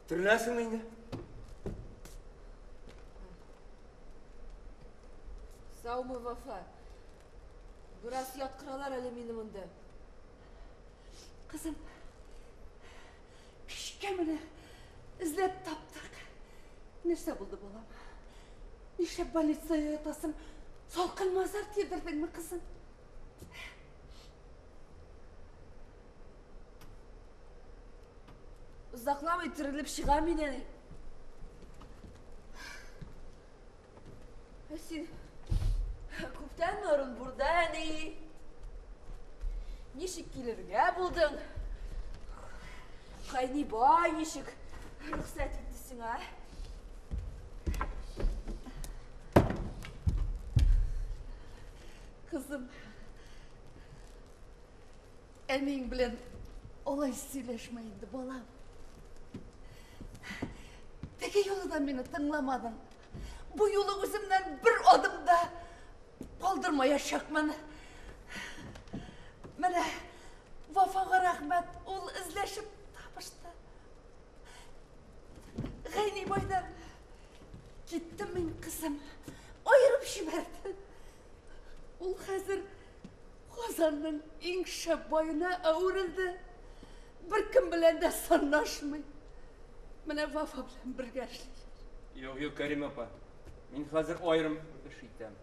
Тереләсеңме инде? Саумы, Вафа? Бераз яткыралар әле мине монда. Кызым, көчкә менә эзләп таптык. Нәрсә булды, балам? Нишләп больницада ятасың? Салкын мазар тидердеңме, кызым? Озакламый терелеп чыгам мин әни. Ә син күптәнме Орынбурда, әни? Ничек килергә булдың? Кайни бай ничек рөхсәт итте сиңа? Кызым, әниең белән алай сөйләшмә инде, балам. Теге юлы да мине тыңламадың. Бу юлы үземнән бер адым да калдырмаячакмын. Менә Вафага рәхмәт, ул эзләшеп табышты. Гайни байдан киттем мин, кызым. Аерып җибәрде. Ул хәзер Казанның иң шәп баена әверелде. Беркем белән дә санлашмый. Менә Вафа белән бергә эшли. Юк, юк, Кәрим апа. Мин хәзер аерым эш итәм.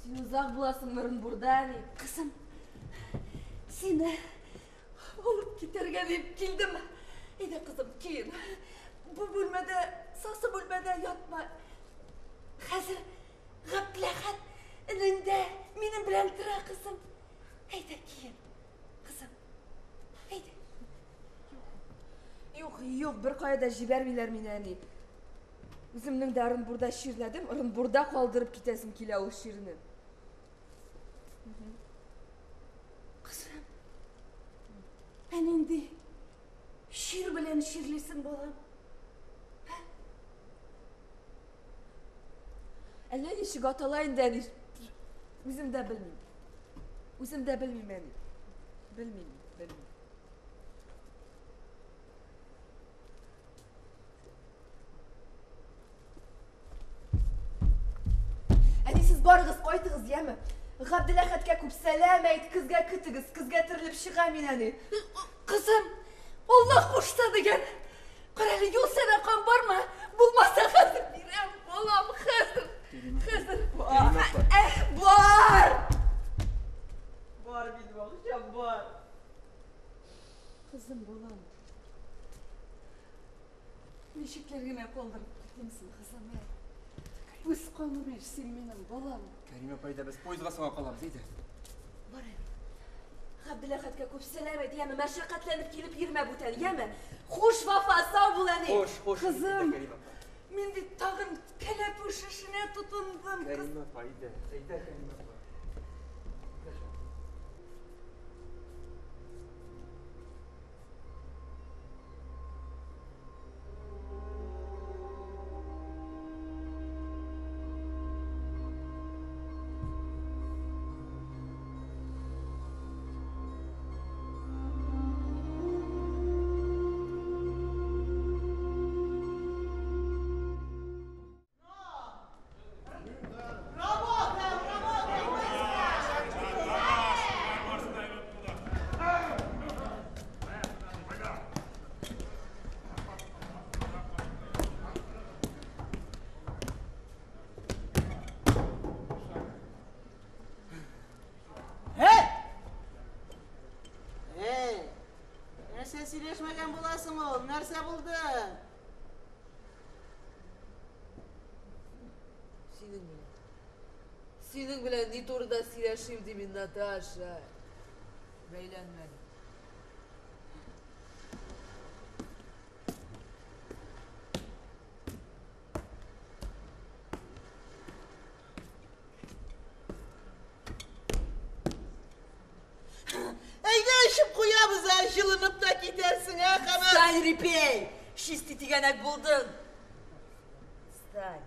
Син озак буласың Орынбурда, әни. Кызым, сине алып китәргә дип килдем. Әйдә, кызым, киен. Бу бүлмәдә, сасы бүлмәдә ятма. Хәзер Габделәхәт энеңдә минем белән тора, кызым. Әйдә, киен. Кызым, әйдә. Юк, юк, бер кая да җибәрмиләр мине, әни. Үземнең дә Орынбурда чирләдем, Орынбурда калдырып китәсем килә ул чирне. Кызым, ә нинди чир белән чирлисең, балам? Әллә ничек атала инде, әни. Үзем дә белмим. Үзем дә белмим, әни. Белмим, белмим. Әни, сез барыгыз, кайтыгыз, яме? Габделәхәткә күп сәлам әйт, көзгә көтегез, көзгә терелеп чыга мин, әни. Кызым, Алла кушса дигән. Кара әле, юл сәдакаң бармы? Булмаса хәзер бирәм, балам, хәзер. Хәзер. Бар! Бар минем акчам, бар. Кызым, балам. Ничекләр генә калдырып китимсең, кызым, ә? Үз каным ич син минем, балам. Кәримә апа, әйдә, без поездга соңга калабыз, әйдә. Бар әле. Габделәхәткә күп сәлам әйт, яме, мәшәкатьләнеп килеп йөрмә бүтән, яме. Хуш, Вафа, сау бул, әни. Хуш, хуш. Кызым. Кәримә апа. Мин бит тагын кәләпүш эшенә тотындым, кыз. Кәримә апа, әйдә, әйдә, Кәримә апа. Эй! Эй! Нәрсә сөйләшмәгән буласың ул? Нәрсә булды? Синең белән. Синең белән ни турыда сөйләшим ди мин, Наташа. Бәйләнмә. Әйдә эчеп куябыз, ә җылынып та китәрсең, ә, Камәр? Встань, репей! Чистый тигәнәк булдың. Встань.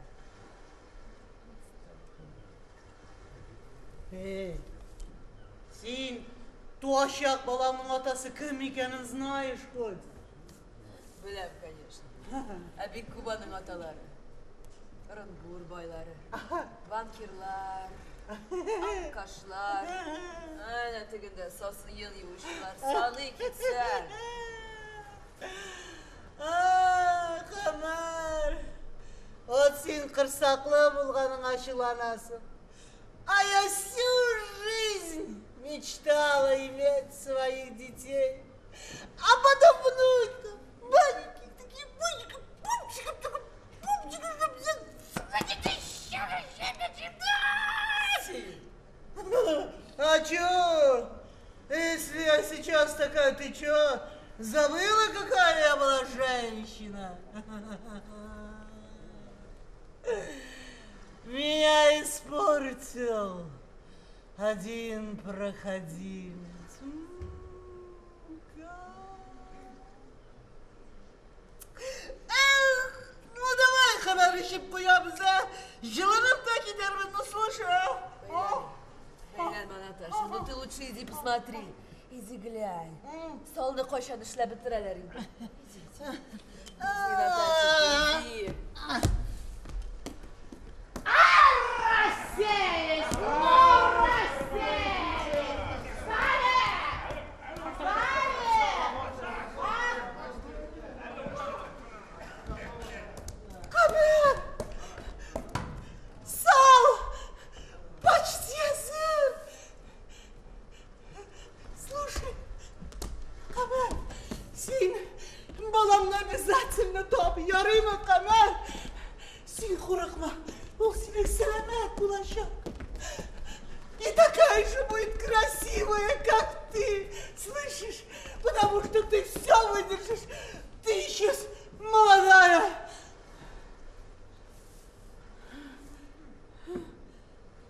Эй, син туачак балаңның атасы кем икәнен знаешь хоть? Беләм, конечно. Ә бик күп аның аталары. Орынбур байлары, банкирлар, алкашлар. Әнә тегендә сасы ел юучылар. Саный китсәң. А, Камәр, вот син корсаклы булганыңа ачуланасың. А я всю жизнь мечтала иметь своих детей. А потом внуков, маленьких таких пупчиков, пупчиков, такой пупчиков, А чё? Если я сейчас такая, ты чё? Забыла, какая я была женщина? Меня испортил один проходимец. Эх, ну давай, хәбәр эчеп куябыз, а? Җылынып та китәрбез, ну слушай, а? О! Бәйләнмә, Наташа, ну ты лучше иди посмотри. Иди глянь. Салны кайчан эшләп бетерәләр инде. Иди, иди. Иди, Наташа, иди. Расселись! Ну, расселись! Встали! Встали! Камер! Сал! Почти Ярыймы, Камәр? Син курыкма, ул синең сәламәт булачак. И такая же будет красивая, как ты. Слышишь? Потому что ты все выдержишь. Ты еще молодая.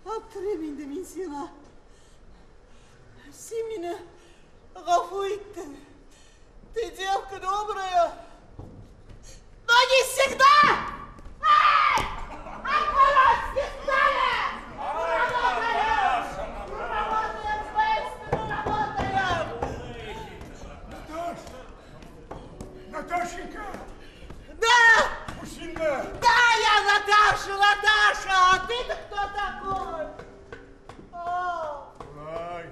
Аптырыйм инде мин сиңа. Син мине гафу иттең. Ты девка добрая. Но не всегда! Эй! Отворотки стали! Работаем! Работаем, быстро работаем! Наташ! Наташенька! Да! Мужчина! Да, я Наташа, Наташа! А ты-то кто такой? Ай,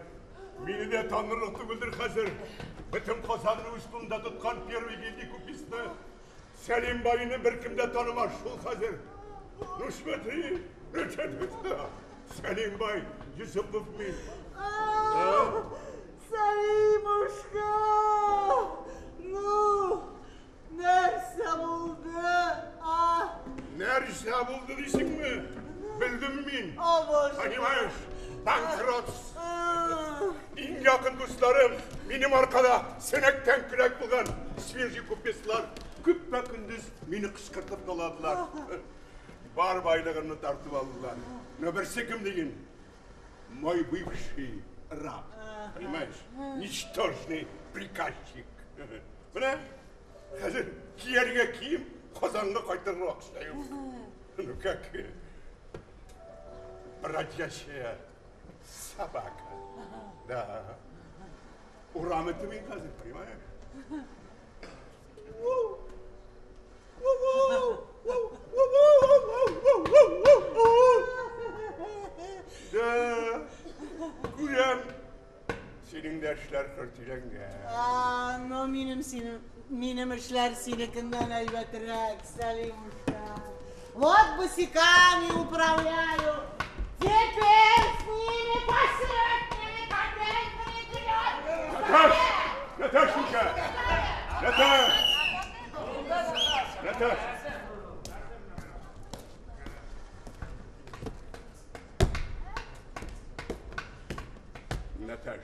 мине дә танырлык түгелдер хәзер. Бөтен Казанны үз кулында тоткан первый гильдии купецны Сәлим байны беркем дә танымас шул хәзер. Ну смотри, Сәлим бай, Йосыпов мин. Сәлимушка! Ну, нәрсә булды, а? Нәрсә булды дисеңме? Белдем мин. О, боже. Понимаешь, банкрот. Иң якын дусларым минем аркада сәнәктән көрәк булган свежий купецлар көпә көндез мине кычкыртып таладылар. Бар байлыгымны тартып алдылар. Но берсе кем диген? Мой бывший раб. Понимаешь? Ничтожный приказчик. Менә хәзер кияргә кием, Казанга кайтырга акча юк. Ну как бродячая собака. Да. Урам эте мин хәзер, понимаешь? Да. Күрәм. Синең дә эшләр хөртиләнгән. А, но минем синең, минем эшләр синекеннән әйбәтрәк, Сәлимушка. Вот босиками управляю. Теперь с ними посредними копейками делят. Наташ! Наташенька! Наташ! Наташ! Наташ,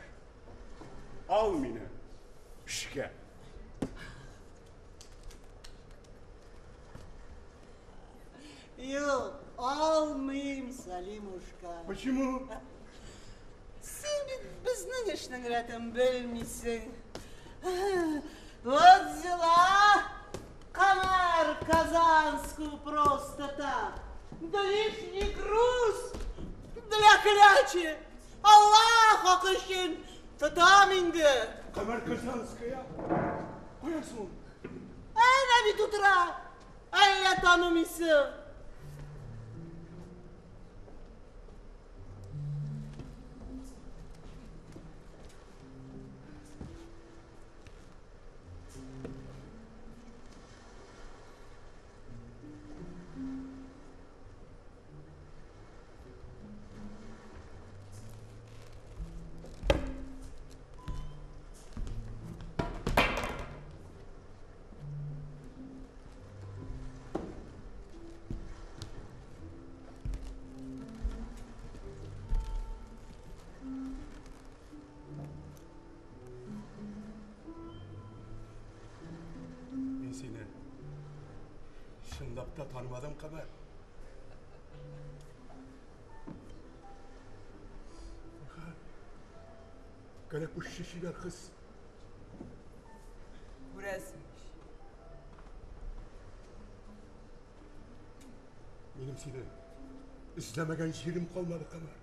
ал мине эшкә. Юк, алмыйм, Сәлимушка. Почему? Син бит безнең эшнең рәтен белмисең. Вот взяла Камар Казанскую просто так. Да лишний груз для клячи. Аллаһ хакы өчен тотам инде. Камар Казанская? Кая соң? Әнә бит утыра. Әллә танымыйсың? Мин сине чынлап та танымадым, Камар. Кәләпүшче чибәр кыз. Күрәсең ич. Минем сине эзләмәгән җирем калмады, Камар.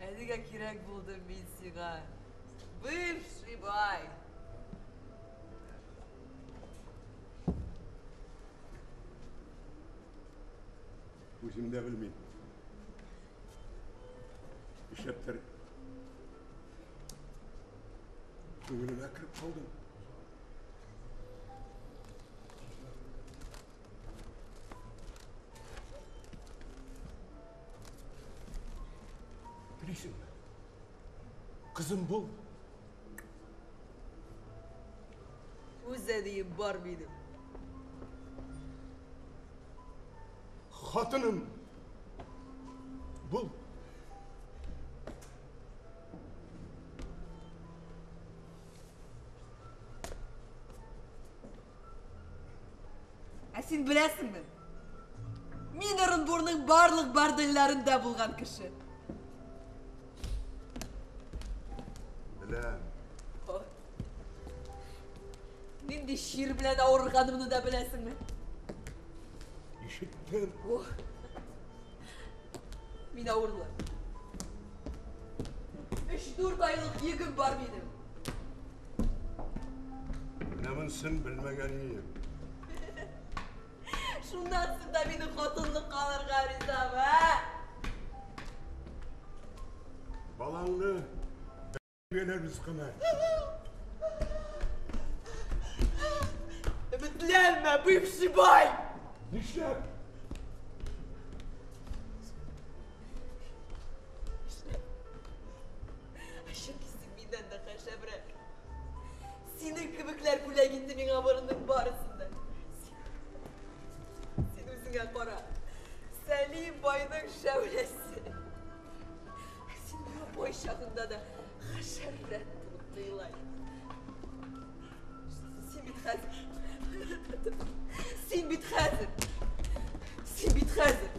Әлегә кирәк булдым мин сиңа. Бывший бай. Үзем дә белмим. Нишләптер күңелемә кереп калдың. Телисеңме? Кызым бул. Үзең Үз әнием бар минем. Хатыным бул. Ә син беләсеңме? Мин Орынбурның барлык бордельләрендә булган кеше. Беләм. Нинди чир белән авырганымны да беләсеңме? Ишеттем. Мин авырлы. 3-4 айлык йөгем бар минем. Менә монысын белмәгән идем. Шуннан соң да мине хатынлыкка алырга ризамы, ә? Балаңны бирәбез кына. Өметләнмә, бывший бай! Нишләп? Чөнки син миннән дә хәшәбрәк. Синең кебекләр бүләк итте миңа борынның барысын да. Син үзеңә кара. Сәлим байның шәүләсе. Син миңа бай чагында да хәшәррәк булып тоела идең. Син бит хәзер. Син бит хәзер. Син бит хәзер.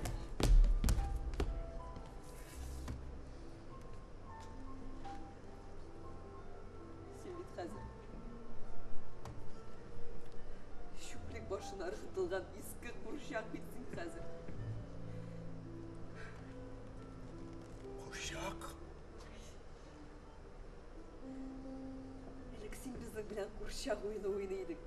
Син бит хәзер. Чүплек башына ыргытылган иске курчак бит син хәзер. Курчак? Элек син безнең белән курчак уены уйный идең.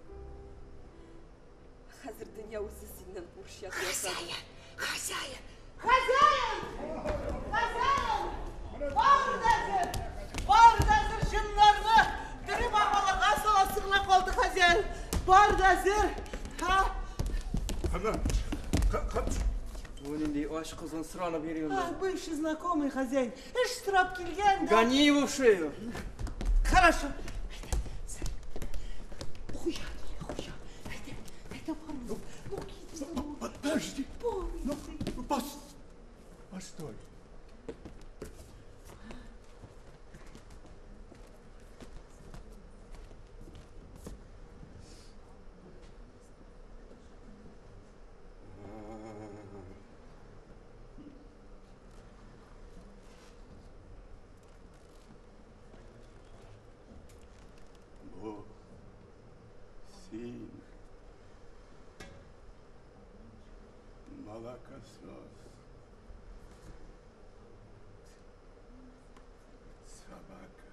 Хәзер дөнья үзе синнән курчак ясады. Хозяин! Хозяин! Хозяин! Бар да әзер! Бар да әзер җоннарны төреп арбаларга саласы гына калды, хозяин! Бар да әзер! Ха? Кама, кат. Бу нинди ач кызын соранып йөри А, бывший знакомый, хозяин. Эш сорап килгән дә. Гони его в шею. Хорошо. Хуя, хуя. Әйдә, әйдә, бармыз. Ну, кит. Подожди. Ну, постой. Бу син молокосос. Собака.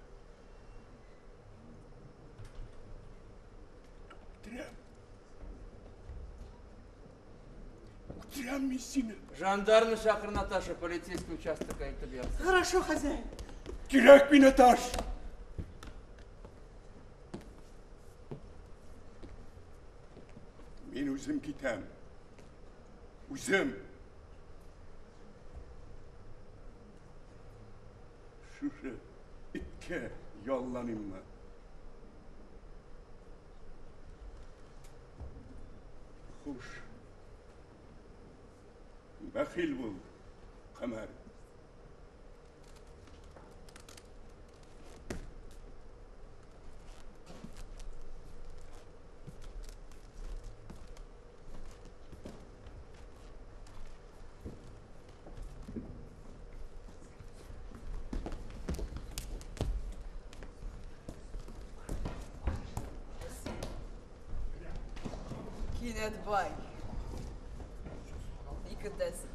Үтерәм. Үтерәм мин сине. Жандармны чакыр, Наташа, полицейский участокка әйтеп ятсын. Хорошо, хозяин. Кирәкми, Наташ. Мин үзем китәм. Үзем. Шушы эткә ялланыйммы? Хуш. Бәхил бул, Камәр. Кинәт бай. Ни көтәсең?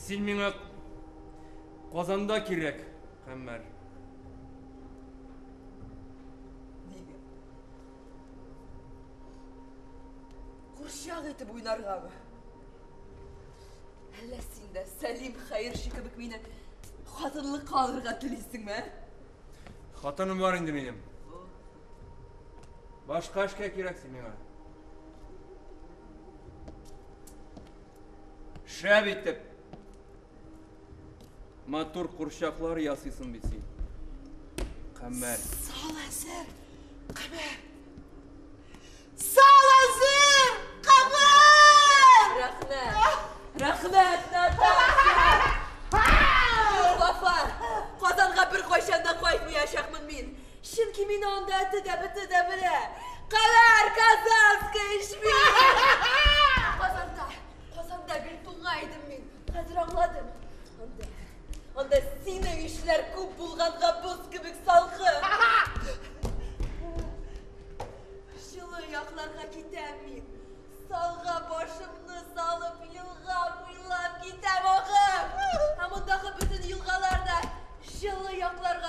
Син миңа Казанда кирәк, Камәр. Нигә? Курчак итеп уйнаргамы? Әллә син дә Сәлим хәерче кебек мине хатынлыкка алырга телисеңме, ә? Хатыным бар инде минем. Башка эшкә кирәк син миңа. Шәп итеп матур курчаклар ясыйсың бит син. Камәр. Сал әзер, Камәр. Сал әзер, Камәр! Рәхмәт. Рәхмәт, Наташа. Юк, Вафа, Казанга бер кайчан да кайтмаячакмын мин. Чөнки мине анда эте дә, бете дә белә. Камәр Казанская ич мин. Казанда, Казанда гел туңа идем мин. Хәзер аңладым. Анда, анда синең ишләр күп булганга боз кебек салкын. Җылы якларга китәм мин. Салга башымны салып, елга буйлап китәм агып. Ә мондагы бөтен елгалар да җылы якларга